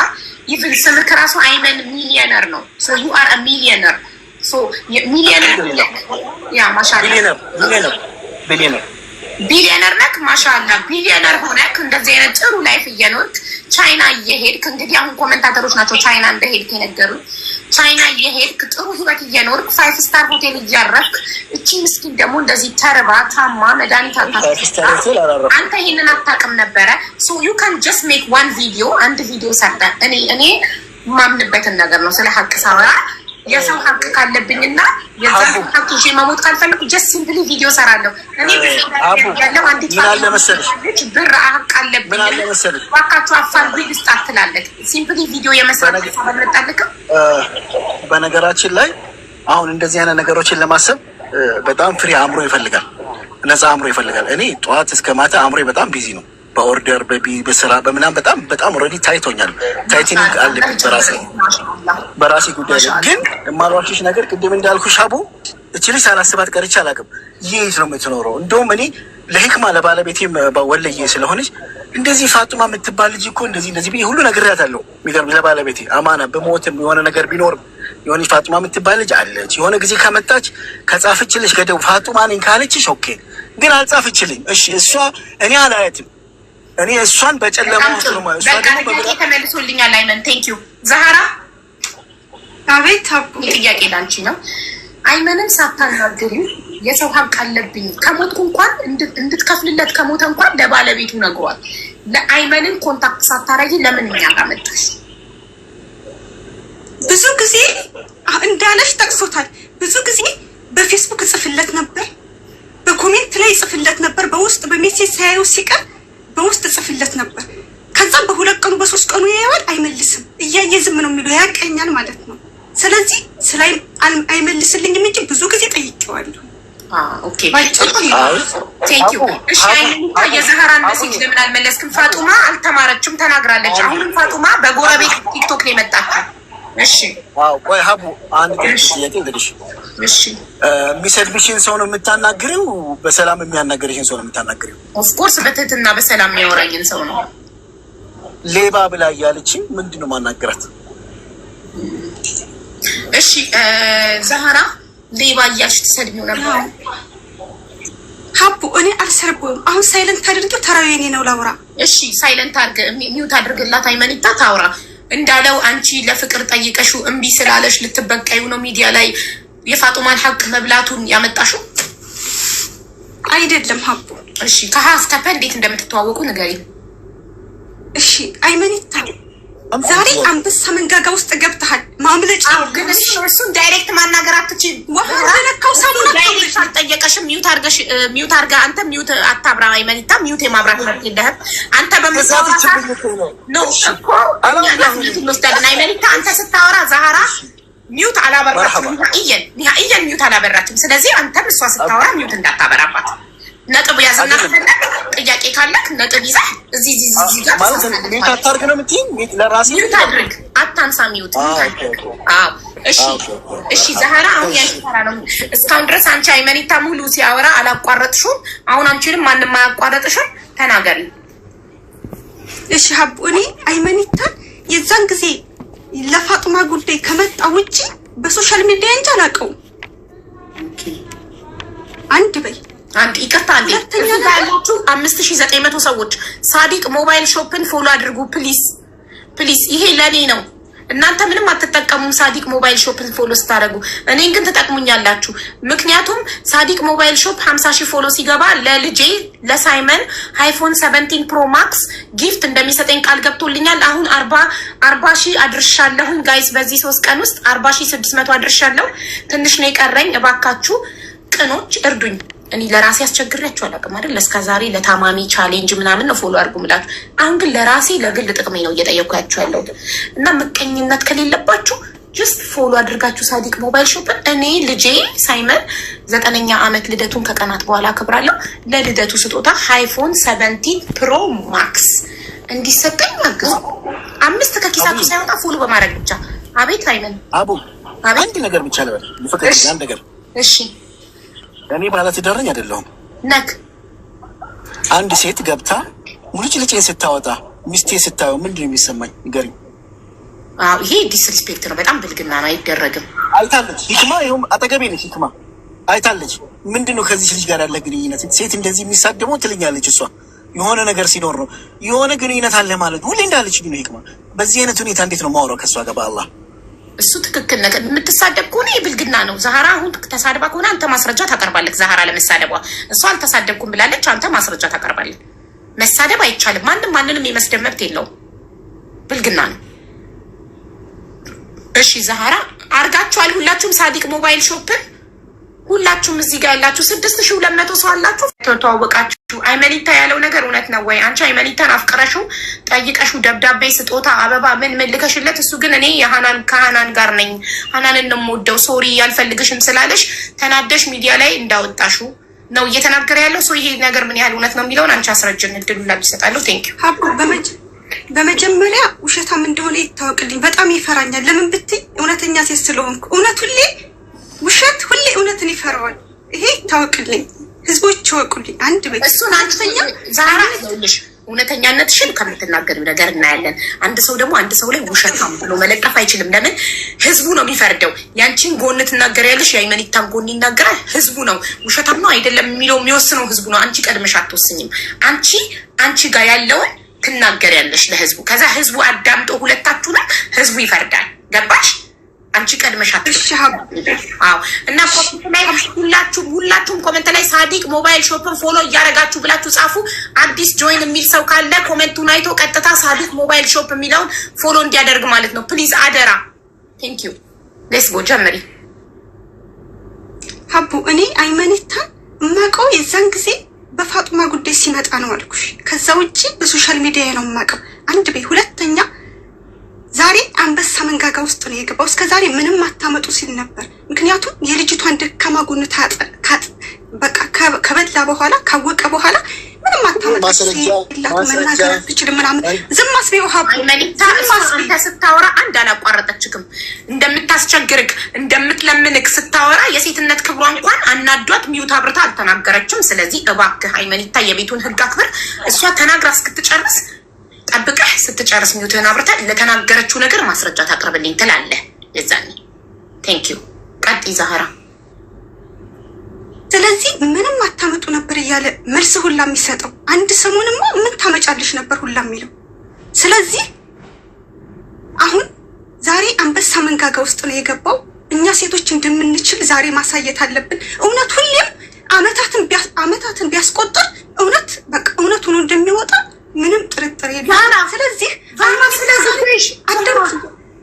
even ስምክ ራሱ አይመን ሚሊየነር ነው። So you are millionaire, so millionaire, yeah, ማሻአላ። Billionaire, billionaire, billionaire. ቢሊዮነር ነክ ማሻአላ። ቢሊዮነር ሆነክ እንደዚህ አይነት ጥሩ life እየኖርክ ቻይና እየሄድክ፣ እንግዲህ አሁን commentator ኦች ናቸው ቻይና እንደሄድክ የነገሩኝ። ቻይና እየሄድክ ጥሩ ህይወት እየኖርክ five star ሆቴል እያረፍክ፣ እቺ ምስኪን ደግሞ እንደዚህ ተርባ ታማ መድኃኒት Five star ሆቴል አላረፍኩም። አንተ ይሄንን አታውቅም ነበረ። So you can just make one video፣ አንድ ቪዲዮ ሰርተህ እኔ የማምንበትን ነገር ነው ስለ ሀቅ ሳወራ፣ የሰው ሀቅ ካለብኝና የዛ ሀቅ ይዤ መሞት ካልፈለኩ just simply ቪዲዮ ሰራለሁ። እኔ ያለው አንዲት ምን አለ መሰለሽ ብር ሀቅ አለብኝ ምን አለ መሰለሽ እባካችሁ አፋልጉኝ ልስጣት ትላለች። Simply ቪዲዮ የመስራት ሀሳብ አልመጣልክም? በነገራችን ላይ አሁን እንደዚህ አይነት ነገሮችን ለማሰብ በጣም free አእምሮ ይፈልጋል፣ ነፃ አእምሮ ይፈልጋል። እኔ ጠዋት እስከ ማታ አእምሮ በጣም busy ነው። በ order በስራ በምናምን በጣም በጣም already ታይቶኛል። Tightening አለብኝ በራሴ ጉዳይ ላይ። ግን የማልዋሽሽ ነገር ቅድም እንዳልኩሽ ሀቡ፣ እቺ ልጅ ሳላስባት ቀርቼ አላውቅም። የት ነው የምትኖረው? እንደውም እኔ ለህክማ ለባለቤቴም ወለዬ ስለሆነች እንደዚህ ፋጡማ የምትባል ልጅ እኮ እንደዚህ እንደዚህ ብዬ ሁሉ ነግሬያታለሁ። የሚገርም ለባለቤቴ አማና በሞትም የሆነ ነገር ቢኖርም የሆነች ፋጡማ የምትባል ልጅ አለች። የሆነ ጊዜ ከመጣች ከጻፈችልሽ ገደው ፋጡማ ነኝ ካለችሽ okay። ግን አልጻፈችልኝ። እሺ እሷ እኔ አላያትም። እኔ እሷን በጨለማ ውስጥ ነው የማየው። እሷ ደግሞ በቃ ጥያቄ ተመልሶልኛል። አይመን thank you። ዛህራ። አቤት አቡ። ጥያቄ ላንቺ ነው። አይመንን ሳታናግሪ የሰው ሀቅ አለብኝ ከሞትኩ እንኳን እንድትከፍልለት ከሞተ እንኳን ለባለቤቱ ነግሯል። ለአይመንን contact ሳታረጊ ለምን እኛ ጋር መጣሽ? ብዙ ጊዜ እንዳለሽ ጠቅሶታል። ብዙ ጊዜ በፌስቡክ እጽፍለት ነበር፣ በ comment ላይ እጽፍለት ነበር፣ በውስጥ በ message ሳያየው ሲቀር በውስጥ እጽፍለት ነበር። ከዛም በ2 ቀኑ በ3 ቀኑ ያየዋል፣ አይመልስም። እያየ ዝም ነው የሚለው፣ ያቀኛል ማለት ነው። ስለዚህ ስለ አይመልስልኝም እንጂ ብዙ ጊዜ ጠይቄዋለሁ። Okay, thank you። እሺ አይመኒታ፣ የዛህራን message ለምን አልመለስክም? ፋጡማ አልተማረችም ተናግራለች። አሁንም ፋጡማ በጎረቤት ቲክቶክ ነው የመጣችው። እሺ። አዎ ቆይ ሀቡ፣ አንድ ጥያቄ እንግዲህ እሺ። የሚሰድብሽን ሰው ነው የምታናግሪው? በሰላም የሚያናግርሽን ሰው ነው የምታናግሪው? Of course በትህትና በሰላም የሚያወራኝን ሰው ነው። ሌባ ብላ እያለችኝ ምንድን ነው ማናገራት? እሺ ዛህራ፣ ሌባ እያልሽ ትሰድቢው ነበር። ሀቡ፣ እኔ አልሰርበውም። አሁን silent አድርጌው ተራው የኔ ነው ላውራ። እሺ silent አድርግ፣ mute አድርግላት። አይመኒታ ታውራ። እንዳለው አንቺ ለፍቅር ጠይቀሽው እምቢ ስላለሽ ልትበቀዩ ነው ሚዲያ ላይ የፋጡማን ሀቅ መብላቱን ያመጣሽው? አይደለም ሀቡ። እሺ ከሀ እስከ ፐ እንዴት እንደምትተዋወቁ ንገሪ። እሺ አይመኒታ፣ ዛሬ አንበሳ መንጋጋ ውስጥ ገብተሃል። ማምለጫ ግን እሱን direct ማናገር አትችይም። ውሃ በነካው ሳሙና Direct አልጠየቀሽም። Mute አድርገሽ mute አድርገህ አንተ mute አታብራ። አይመኒታ mute የማብራት መብት የለህም። አንተ በምታወራ ሰዓት ነው እኮ እኛ mute እንወስዳለን። አይመኒታ፣ አንተ ስታወራ ዛህራ mute አላበራችም። نهائيا نهائيا mute አላበራችም። ስለዚህ አንተም እሷ ስታወራ mute እንዳታበራባት ነጥብ ያዝና ከፈለግ ጥያቄ ካለክ ነጥብ ይዘህ እዚህ እዚህ እዚህ ጋር ማለት mute አታርግ ነው የምትይኝ? Mute ለራሴ Mute አድርግ፣ አታንሳ። Mute አድርግ። አዎ እሺ፣ እሺ። ዛህራ፣ አሁን ያንቺ ተራ ነው። እስካሁን ድረስ አንቺ አይመኒታ ሙሉ ሲያወራ አላቋረጥሽውም። አሁን አንቺንም ማንም አያቋረጥሽም። ተናገሪ። እሺ ሀቡ፣ እኔ አይመኒታን የዛን ጊዜ ለፋጡማ ጉዳይ ከመጣ ውጪ በ social media እንጂ አላውቀውም። አንድ በይ። አንድ ይቅርታ፣ አንዴ ያላችሁ 5900 ሰዎች ሳዲቅ mobile shop ን follow አድርጉ please, please። ይሄ ለእኔ ነው። እናንተ ምንም አትጠቀሙም ሳዲቅ mobile shop ን follow ስታደርጉ፣ እኔን ግን ትጠቅሙኛላችሁ። ምክንያቱም ሳዲቅ mobile shop 50,000 follow ሲገባ ለልጄ ለሳይመን iPhone 17 Pro Max gift እንደሚሰጠኝ ቃል ገብቶልኛል። አሁን 40,000 አድርሻለሁኝ guys። በዚህ 3 ቀን ውስጥ 40,600 አድርሻለሁ። ትንሽ ነው የቀረኝ። እባካችሁ ቅኖች እርዱኝ። እኔ ለራሴ አስቸግሬያችሁ አላውቅም አይደል? እስከ ዛሬ ለታማሚ challenge ምናምን ነው follow አድርጉ ምላችሁ። አሁን ግን ለራሴ ለግል ጥቅሜ ነው እየጠየኳችሁ ያለሁት እና ምቀኝነት ከሌለባችሁ just follow አድርጋችሁ ሳዲቅ Mobile Shop ን። እኔ ልጄ ሳይመን 9ኛ ዓመት ልደቱን ከቀናት በኋላ አክብራለሁ። ለልደቱ ስጦታ iPhone 17 Pro Max እንዲሰጠኝ አግዙ። 5 ከኪሳችሁ ሳይወጣ follow በማድረግ ብቻ። አቤት አይመን። አቡ አንድ ነገር ብቻ ልበል ልፈቅድ፣ አንድ ነገር። እሺ። እኔ ባለትዳር ነኝ አይደለሁም? ነክ። አንድ ሴት ገብታ ሙልጭልጬን ስታወጣ ሚስቴ ስታየው ምንድን ነው የሚሰማኝ? ንገሪኝ። አዎ ይሄ disrespect ነው፣ በጣም ብልግና ነው፣ አይደረግም። አይታለች ሂክማ፣ ይኸውም አጠገቤ ነች ሂክማ አይታለች። ምንድን ነው ከዚህ ልጅ ጋር ያለ ግንኙነት? ሴት እንደዚህ የሚሳደበው ትልኛለች እሷ። የሆነ ነገር ሲኖር ነው የሆነ ግንኙነት አለ ማለት ሁሌ እንዳለች ነው ሂክማ። በዚህ አይነት ሁኔታ እንዴት ነው የማወራው ከእሷ ጋር በአላህ? እሱ ትክክል ነገር። የምትሳደብ ከሆነ የብልግና ነው። ዛህራ አሁን ተሳድባ ከሆነ አንተ ማስረጃ ታቀርባለህ። ዛህራ ለመሳደቧ እሷ አልተሳደብኩም ብላለች፣ አንተ ማስረጃ ታቀርባለህ። መሳደብ አይቻልም። ማንም ማንንም የመስደብ መብት የለውም። ብልግና ነው። እሺ ዛህራ አርጋችኋል። ሁላችሁም ሳዲቅ Mobile Shop ን ሁላችሁም እዚህ ጋር ያላችሁ 6200 ሰው አላችሁ። ተዋወቃችሁ። አይመኒታ ያለው ነገር እውነት ነው ወይ? አንቺ አይመኒታን አፍቅረሽው ጠይቀሽው ደብዳቤ፣ ስጦታ፣ አበባ ምን ምን ልከሽለት፣ እሱ ግን እኔ የሃናን ከሃናን ጋር ነኝ፣ ሃናንን ነው የምወደው፣ sorry ያልፈልግሽም ስላለሽ ተናደሽ ሚዲያ ላይ እንዳወጣሽው ነው እየተናገረ ያለው ሰው። ይሄ ነገር ምን ያህል እውነት ነው የሚለውን አንቺ አስረጅን። እድሉን ላንቺ እሰጣለሁ። Thank you። ሀቡ፣ በመጀመሪያ ውሸታም እንደሆነ ይታወቅልኝ። በጣም ይፈራኛል። ለምን ብትይ እውነተኛ ሴት ስለሆንኩ እውነት ሁሌ ውሸት ሁሌ እውነትን ይፈራዋል። ይሄ ይታወቅልኝ፣ ህዝቦች ይወቁልኝ። አንድ ቤት እሱን አንቺ ዛራ ይኸውልሽ፣ እውነተኛነትሽን ከምትናገሪው ነገር እናያለን። አንድ ሰው ደግሞ አንድ ሰው ላይ ውሸታም ብሎ መለጠፍ አይችልም። ለምን? ህዝቡ ነው የሚፈርደው። ያንቺን ጎን ትናገሪያለሽ፣ የአይመኒታን ጎን ይናገራል። ህዝቡ ነው ውሸታም ነው አይደለም የሚለው የሚወስነው ህዝቡ ነው። አንቺ ቀድመሽ አትወስኝም። አንቺ ጋር ያለውን ትናገሪያለሽ ለህዝቡ። ከዛ ህዝቡ አዳምጦ ሁለታችሁንም ህዝቡ ይፈርዳል። ገባሽ? አንቺ ቀድመሽ አዎ። እና comment ላይ ሁላችሁም comment ላይ ሳዲቅ Mobile Shop ን follow እያደረጋችሁ ብላችሁ ጻፉ። አዲስ join የሚል ሰው ካለ comment ኡን አይቶ ቀጥታ ሳዲቅ Mobile Shop የሚለውን follow እንዲያደርግ ማለት ነው። Please አደራ። Thank you። Let's go፣ ጀምሪ። ሀቡ፣ እኔ አይመኒታን የማውቀው የዛን ጊዜ በፋጡማ ጉዳይ ሲመጣ ነው አልኩሽ። ከዛ ውጭ በ social media ነው የማውቀው። አንድ ቤት። ሁለተኛ ዛሬ አንበሳ መንጋጋ ውስጥ ነው የገባው። እስከ ዛሬ ምንም አታመጡ ሲል ነበር። ምክንያቱም የልጅቷን ደካማ ጎን በቃ ከበላ በኋላ ካወቀ በኋላ ምንም አታመጡ መናገር አትችልም ምናምን ዝም አስቤው ሀቡ። አይመኒታ አንተ ስታወራ አንድ አላቋረጠችክም። እንደምታስቸግርክ እንደምትለምንክ ስታወራ የሴትነት ክብሯ እንኳን አናዷት mute አብርታ አልተናገረችም። ስለዚህ እባክህ አይመኒታ የቤቱን ህግ አክብር። እሷ ተናግራ እስክትጨርስ ጠብቀህ ስትጨርስ mute ህን አብርተህ ለተናገረችው ነገር ማስረጃ ታቅርብልኝ ትላለህ። የዛኔ thank you። ቀጥይ ዛህራ። ስለዚህ ምንም አታመጡ ነበር እያለ መልስ ሁላ የሚሰጠው አንድ ሰሞንማ ምን ታመጫለሽ ነበር ሁላ የሚለው። ስለዚህ አሁን ዛሬ አንበሳ መንጋጋ ውስጥ ነው የገባው። እኛ ሴቶች እንደምንችል ዛሬ ማሳየት አለብን። እውነት ሁሌም አመታትን ቢያስቆጥር እውነት በቃ እውነት ሆኖ እንደሚወጣ ምንም ጥርጥር የለም። ስለዚህ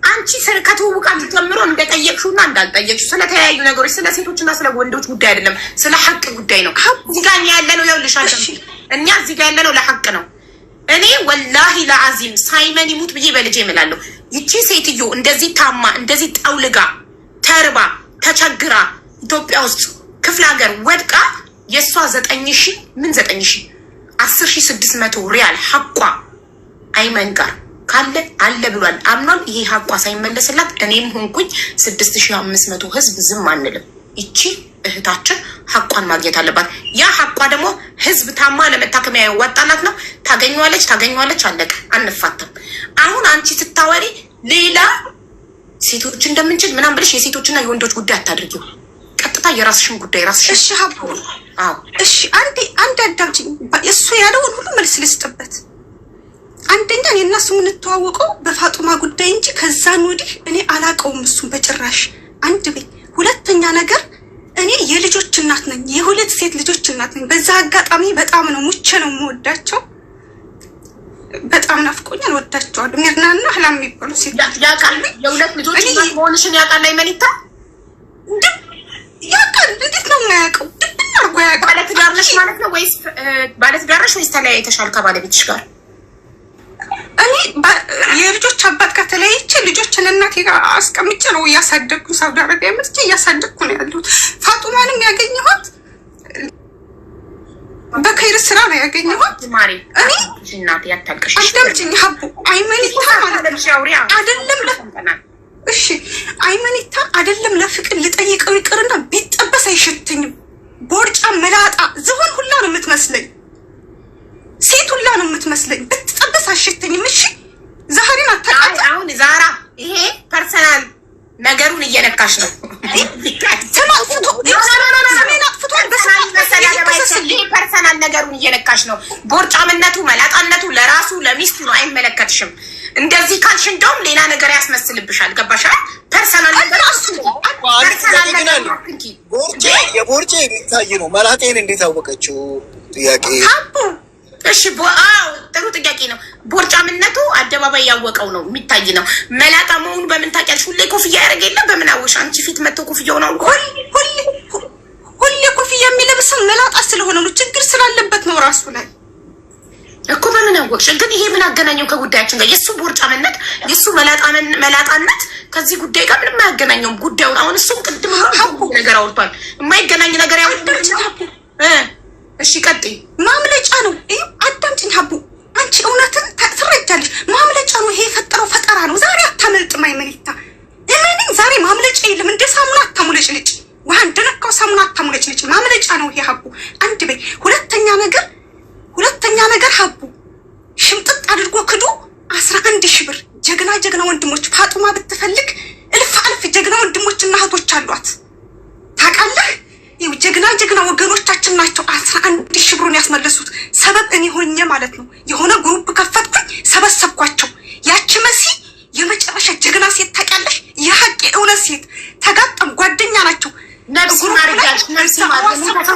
አንቺ ከትውውቃችሁ ጀምሮ እንደጠየቅሽውና እንዳልጠየቅሽው ስለተለያዩ ነገሮች ስለ ሴቶችና ስለ ወንዶች ጉዳይ አይደለም፣ ስለ ሀቅ ጉዳይ ነው። እዚህ ጋር እኛ ያለነው ይኸውልሽ፣ እኛ እዚህ ጋር ያለነው ለሀቅ ነው። እኔ ወላሂ ለአዚም ሳይመን ይሙት ብዬ በልጄ እምላለሁ። ይቺ ሴትዮ እንደዚህ ታማ እንደዚህ ጠውልጋ ተርባ ተቸግራ ኢትዮጵያ ውስጥ ክፍለ ሀገር ወድቃ የእሷ 9000 ምን 9000 10,600 ሪያል ሀቋ አይመን ጋር ካለ አለ ብሏል አምኗል። ይሄ ሀቋ ሳይመለስላት እኔም ሆንኩኝ 6500 ህዝብ ዝም አንልም። ይቺ እህታችን ሀቋን ማግኘት አለባት። ያ ሀቋ ደግሞ ህዝብ ታማ ለመታከሚያ ያዋጣላት ነው። ታገኘዋለች፣ ታገኘዋለች። አለቀ። አንፋታም። አሁን አንቺ ስታወሪ ሌላ ሴቶች እንደምንችል ምናምን ብለሽ የሴቶችና የወንዶች ጉዳይ አታድርጊው። ቀጥታ የራስሽን ጉዳይ ራስሽን። እሺ ሀቡ፣ እሺ አንዴ አንድ አዳምጪኝ። እሱ ያለውን ሁሉ መልስ ልስጥበት። አንደኛ እኔ እና እሱ የምንተዋወቀው በፋጡማ ጉዳይ እንጂ ከዛን ወዲህ እኔ አላቀውም እሱን በጭራሽ። አንድ ቤት። ሁለተኛ ነገር እኔ የልጆች እናት ነኝ፣ የሁለት ሴት ልጆች እናት ነኝ። በዛ አጋጣሚ በጣም ነው ሙቼ ነው የምወዳቸው። በጣም ናፍቆኛል፣ ወዳቸዋለሁ። ሚርናና ህላም የሚባሉ ሴት ያውቃል። የሁለት ልጆች እናት መሆንሽን ያውቃል። አይመኒታ ያውቃል። እንዴት ነው የማያውቀው? ድብን አድርጎ እንዳያውቅ። ባለትዳር ነሽ ማለት ነው ወይስ ባለትዳር ነሽ ወይስ ተለያይተሻል ከባለቤትሽ ጋር? እኔ የልጆች አባት ጋር ተለያይቼ ልጆችን እናቴ ጋር አስቀምጬ ነው እያሳደግኩ፣ ሳውዲ አረቢያ መጥቼ እያሳደግኩ ነው ያለሁት። ፋጡማንም ያገኘኋት በከይር ስራ ነው ያገኘኋት። ማሪ እኔ እናቴ ያታልቅሽ። አዳምጪኝ ሀቡ፣ አይመኒታ ማለት ነው አይደለም እሺ አይመኒታ አይደለም ለፍቅር ልጠይቀው ይቅርና ቢጠበስ አይሸተኝም። ቦርጫ መላጣ ዝሆን ሁላ ነው የምትመስለኝ፣ ሴት ሁላ ነው የምትመስለኝ። ብትጠበስ አይሸተኝም። እሺ ዛህሪን አታውቃትም። አሁን ዛራ ይሄ personal ነገሩን እየነካሽ ነው። ስም አጥፍቶ ስሜን አጥፍቷል። Personal ነገሩን እየነካሽ ነው። ቦርጫምነቱ መላጣነቱ ለራሱ ለሚስቱ ነው፣ አይመለከትሽም። እንደዚህ ካልሽ እንደውም ሌላ ነገር ያስመስልብሻል። ገባሻል? Personal ነገር የቦርጬ የሚታይ ነው። መላጤን እንዴት አወቀችው? ጥያቄ እሺ፣ አዎ ጥሩ ጥያቄ ነው። ቦርጫምነቱ አደባባይ ያወቀው ነው የሚታይ ነው። መላጣ መሆኑ በምን ታውቂያለሽ? ሁሌ ኮፍያ ያደርግ የለ በምን አወቅሽ? አንቺ ፊት መጥቶ ኮፍያውን አውልቆ ሁሌ ኮፍያ የሚለብሰው መላጣ ስለሆነ ነው፣ ችግር ስላለበት ነው ራሱ ላይ እኮ በምን አወቅሽ? ግን ይሄ ምን አገናኘው ከጉዳያችን ጋር? የእሱ ቦርጫምነት የእሱ መላጣነት ከዚህ ጉዳይ ጋር ምንም አያገናኘውም ጉዳዩን። አሁን እሱም ቅድም ነገር አውርቷል፣ የማይገናኝ ነገር ያው። እሺ ቀጥይ። ማምለጫ ነው። አዳምጪኝ ሀቡ፣ አንቺ እውነትን ትረጃለሽ። ማምለጫ ነው ይሄ የፈጠረው ፈጠራ ነው። ዛሬ አታመልጥም አይመኒታ፣ እመኒኝ፣ ዛሬ ማምለጫ የለም። እንደ ሳሙና አታሙለጭልጭ፣ ውሃ እንደነካው ሳሙና አታሙለጭልጭ። ማምለጫ ነው ይሄ ሀቡ። አንድ በይ። ሁለተኛ ነገር ሀቡ ሽምጥጥ አድርጎ ክዶ 11,000 ብር። ጀግና ጀግና ወንድሞች ፋጡማ ብትፈልግ እልፍ አልፍ ጀግና ወንድሞችና እህቶች አሏት። ታውቃለህ? ይኸው ጀግና ጀግና ወገኖቻችን ናቸው 11,000 ብሩን ያስመለሱት። ሰበብ እኔ ሆኜ ማለት ነው። የሆነ group ከፈትኩኝ፣ ሰበሰብኳቸው። ያቺ መሲ የመጨረሻ ጀግና ሴት ታውቂያለሽ? የሀቅ የእውነት ሴት ተጋጠም ጓደኛ ናቸው። ነፍስ ይማር እያልሽ ነፍስ ይማር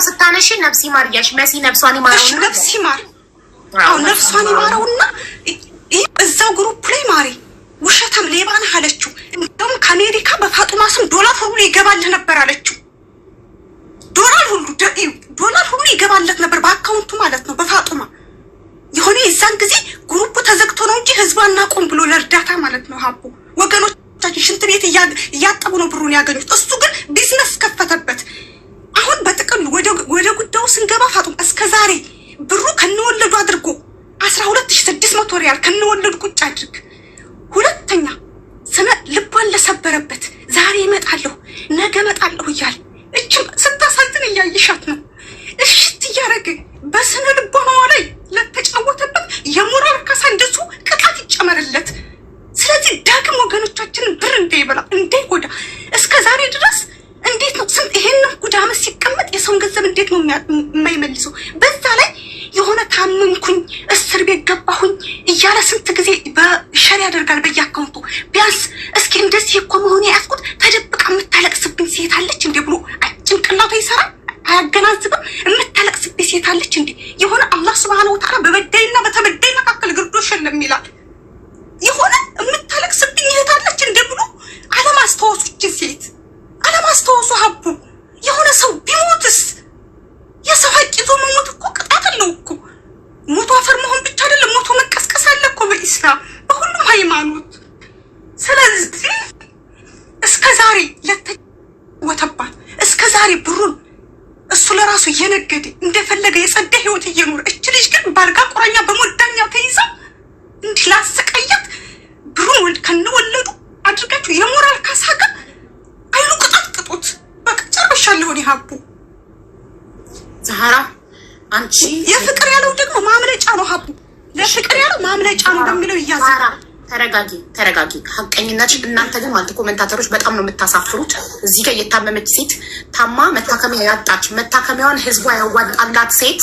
ስታነሺ ነፍስ ይማር እያልሽ መሲ ነፍሷን ይማረውና ነፍስ ይማር። አዎ ነፍሷን ይማረውና እዛው group ላይ ማሬ ውሸታም ሌባ ነህ አለችው። እንደውም ከአሜሪካ በፋጡማ ስም ዶላር ሁሉ ይገባልህ ነበር አለችው። ዶላር ሁሉ ይገባለት ነበር በ account ኡ ማለት ነው በፋጡማ የሆነ የዛን ጊዜ group ኡ ተዘግቶ ነው እንጂ ህዝቡ አናቆም ብሎ ለእርዳታ ማለት ነው ሀቡ ወገኖቻችን ሽንት ቤት እያጠቡ ነው ብሩን ያገኙት። እሱ ግን ቢዝነስ ከፈተበት። አሁን በጥቅሉ ወደ ጉዳዩ ስንገባ ፋጡማ እስከ ዛሬ ብሩ ከነወለዱ አድርጎ 12,600 ሪያል ከነወለዱ ቁጭ አድርግ። ሁለተኛ ስነ ልቧን ለሰበረበት ዛሬ እመጣለሁ ነገ እመጣለሁ እያለ እችም ስታሳዝን እያየሻት ነው። እሽት እያደረገ በስነ ልቦናዋ ላይ ለተጫወተበት የሞራል ካሳ እንደሱ ቅጣት ይጨመርለት። ስለዚህ ዳግም ወገኖቻችንን ብር እንዳይበላ እንዳይጎዳ እስከ ዛሬ ድረስ እንዴት ነው ስንት ይሄንን ጉድ ዓመት ሲቀመጥ የሰውን ገንዘብ እንዴት ነው የማይመልሰው? በዛ ላይ የሆነ ታመምኩኝ እስር ቤት ገባሁኝ እያለ ስንት ጊዜ በ share ያደርጋል በየ account ኡ። ቢያንስ እስኪ እንደዚህ እኮ መሆን የያዝኩት ተደብቃ የምታለቅስብኝ ሴት አለች እንዴ ብሎ ጭንቅላቱ ይሰራል አያገናዝብም። የምታለቅስብኝ ሴት አለች እንዴ? የሆነ አላህ ሱብሃነሁ ወተዓላ በበዳይና በተበዳይ መካከል ግርዶሽ የለም ይላል። የሆነ የምታለቅስብኝ እህት አለች እንዴ ብሎ አለማስታወሱ፣ እችን ሴት አለማስታወሱ ሀቡ የሆነ ሰው ቢሞትስ የሰው ሀቅ ይዞ መሞት እኮ ቅጣት አለው እኮ። ሞቶ አፈር መሆን ብቻ አይደለም፣ ሞቶ መቀስቀስ አለ እኮ በኢስላም በሁሉም ሃይማኖት። ስለዚህ እስከ ዛሬ ለተወተባት እስከ ዛሬ ብሩን እሱ ለራሱ እየነገደ እንደፈለገ የጸዳ ህይወት እየኖረ እች ልጅ ግን ባልጋ ቁራኛ በሞዳኛ ተይዛ እንዲህ ላሰቃያት ብሩን ከነወለዱ አድርጋችሁ የሞራል ካሳ ግን አይሉ ቅጣት ቅጡት። በቃ ጨርሻለሁ እኔ ሀቡ። ዛህራ አንቺ የፍቅር ያለው ደግሞ ማምለጫ ነው ሀቡ። ለፍቅር ያለው ማምለጫ ነው በሚለው እያዘ ተረጋጊ፣ ተረጋጊ። ሀቀኝነትሽ እናንተ ግን ማለት commentator ኦች በጣም ነው የምታሳፍሩት። እዚህ ጋር የታመመች ሴት ታማ መታከሚያ ያጣች መታከሚያዋን ህዝቧ ያዋጣላት ሴት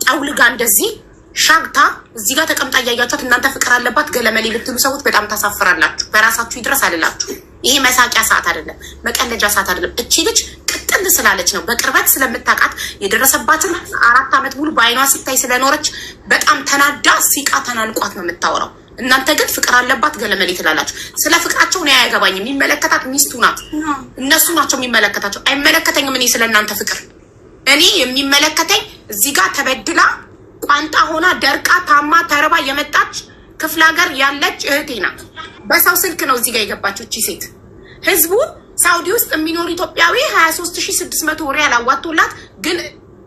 ጠውልጋ እንደዚህ ሻግታ እዚህ ጋር ተቀምጣ እያያችኋት እናንተ ፍቅር አለባት ገለመሌ ልትሉ ሰዎች በጣም ታሳፍራላችሁ። በራሳችሁ ይድረስ አልላችሁ። ይሄ መሳቂያ ሰዓት አይደለም፣ መቀለጃ ሰዓት አይደለም። እቺ ልጅ ቅጥል ስላለች ነው በቅርበት ስለምታውቃት የደረሰባትን 4 ዓመት ሙሉ በአይኗ ስታይ ስለኖረች በጣም ተናዳ ሲቃ ተናንቋት ነው የምታወራው። እናንተ ግን ፍቅር አለባት ገለመሌ ትላላችሁ። ስለ ፍቅራቸው እኔ አያገባኝም። የሚመለከታት ሚስቱ ናት፣ እነሱ ናቸው የሚመለከታቸው። አይመለከተኝም እኔ ስለ እናንተ ፍቅር። እኔ የሚመለከተኝ እዚህ ጋር ተበድላ ቋንጣ ሆና ደርቃ ታማ ተርባ የመጣች ክፍለ ሀገር ያለች እህቴ ናት። በሰው ስልክ ነው እዚህ ጋር የገባችው እቺ ሴት። ህዝቡ ሳውዲ ውስጥ የሚኖር ኢትዮጵያዊ 23,600 ሪያል አዋጥቶላት ግን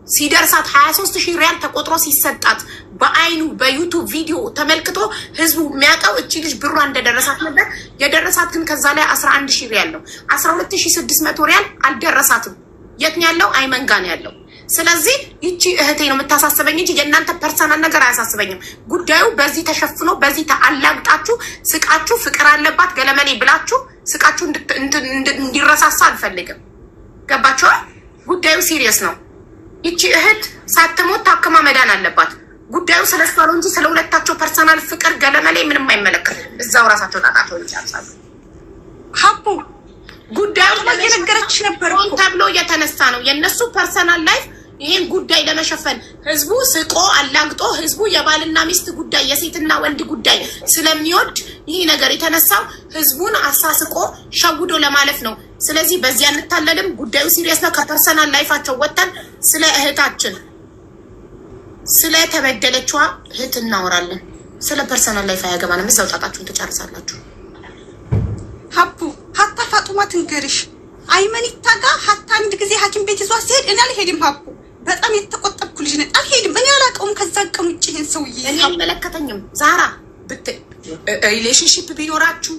ሲደርሳት 23,000 ሪያል ተቆጥሮ ሲሰጣት በአይኑ በ YouTube ቪዲዮ ተመልክቶ ህዝቡ የሚያውቀው እቺ ልጅ ብሯ እንደደረሳት ነበር። የደረሳት ግን ከዛ ላይ 11,000 ሪያል ነው። 12,600 ሪያል አልደረሳትም። የት ነው ያለው? አይመን ጋ ነው ያለው። ስለዚህ ይቺ እህቴ ነው የምታሳስበኝ እንጂ የእናንተ personal ነገር አያሳስበኝም። ጉዳዩ በዚህ ተሸፍኖ በዚህ ተአላግጣችሁ ስቃችሁ ፍቅር አለባት ገለመኔ ብላችሁ ስቃችሁ እንዲረሳሳ አልፈልግም። ገባችኋል? ጉዳዩ serious ነው። ይቺ እህት ሳትሞት ታክማ መዳን አለባት። ጉዳዩ ስለ እሷ ነው እንጂ ስለ ሁለታቸው personal ፍቅር ገለመሌ ምንም አይመለከትም። እዛው ራሳቸው ጣጣቸውን ይጨርሳሉ። ሀቡ ጉዳዩ እየነገረች ነበር ሆን ተብሎ እየተነሳ ነው የእነሱ personal life። ይህን ጉዳይ ለመሸፈን ህዝቡ ስቆ አላግጦ ህዝቡ የባልና ሚስት ጉዳይ የሴትና ወንድ ጉዳይ ስለሚወድ ይህ ነገር የተነሳው ህዝቡን አሳስቆ ሸውዶ ለማለፍ ነው። ስለዚህ በዚህ አንታለልም። ጉዳዩ serious ነው። ከ personal life ኣቸው ወጥተን ስለ እህታችን ስለ ተበደለችዋ እህት እናወራለን። ስለ personal life አያገባንም። እዛው ጣጣችሁን ትጨርሳላችሁ። ሀቡ ሀታ ፋጡማ ትንገርሽ አይመኒታ ጋ ሀታ አንድ ጊዜ ሐኪም ቤት ይዟት ሲሄድ እኔ አልሄድም። ሀቡ በጣም የተቆጠብኩ ልጅ ነኝ። አልሄድም። እኔ አላውቀውም። ከዛን ቀን ውጭ ይሄን ሰውዬ እኔ አይመለከተኝም። ዛራ relationship ቢኖራችሁ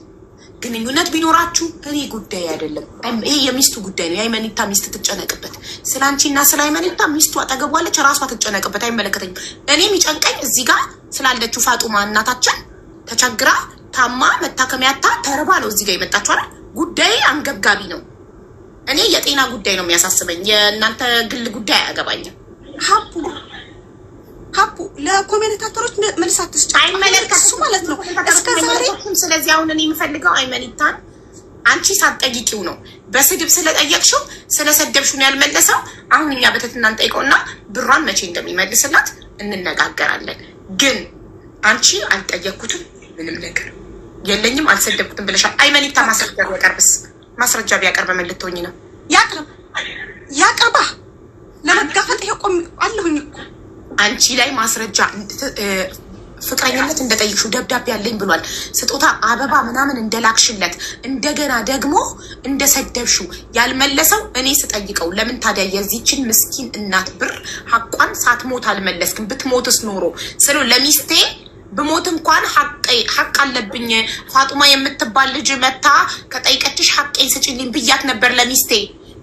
ግንኙነት ቢኖራችሁ እኔ ጉዳይ አይደለም። ይሄ የሚስቱ ጉዳይ ነው። የአይመኒታ ሚስት ትጨነቅበት። ስለ አንቺና ስለ አይመኒታ ሚስቱ አጠገቧለች፣ ራሷ ትጨነቅበት። አይመለከተኝም። እኔ የሚጨንቀኝ እዚህ ጋር ስላለችው ፋጡማ እናታችን ተቸግራ ታማ መታከሚያታ ተርባ ነው እዚህ ጋር የመጣችው አይደል? ጉዳይ አንገብጋቢ ነው። እኔ የጤና ጉዳይ ነው የሚያሳስበኝ። የእናንተ ግል ጉዳይ አያገባኝም። ሀቡ ሀቡ ለ commentator ኦች መልስ አትስጪ። አይመለከትም ማለት ነው እስከ ዛሬ። ስለዚህ አሁን እኔ የምፈልገው አይመኒታን አንቺ ሳትጠይቂው ነው በስድብ ስለጠየቅሽው ስለሰደብሽው ነው ያልመለሰው። አሁን እኛ በትህትና እንጠይቀውና ብሯን መቼ እንደሚመልስላት እንነጋገራለን። ግን አንቺ አልጠየቅኩትም ምንም ነገር የለኝም አልሰደብኩትም ብለሻል። አይመኒታ ማስረጃ ቢያቀርብስ? ማስረጃ ቢያቀርብ ምን ልትሆኝ ነው? ያቅርብ ያቅርባ ለመጋፈጥ ይሄ ቆም አለሁኝ እኮ አንቺ ላይ ማስረጃ ፍቅረኝነት እንደጠየቅሽው ደብዳቤ አለኝ ብሏል። ስጦታ አበባ ምናምን እንደላክሽለት እንደገና ደግሞ እንደሰደብሽው ያልመለሰው እኔ ስጠይቀው ለምን ታዲያ የዚችን ምስኪን እናት ብር ሀቋን ሳትሞት አልመለስክም? ብትሞትስ ኖሮ ስለ ለሚስቴ ብሞት እንኳን ሀቅ አለብኝ። ፋጡማ የምትባል ልጅ መታ ከጠይቀችሽ ሀቄን ስጭልኝ ብያት ነበር ለሚስቴ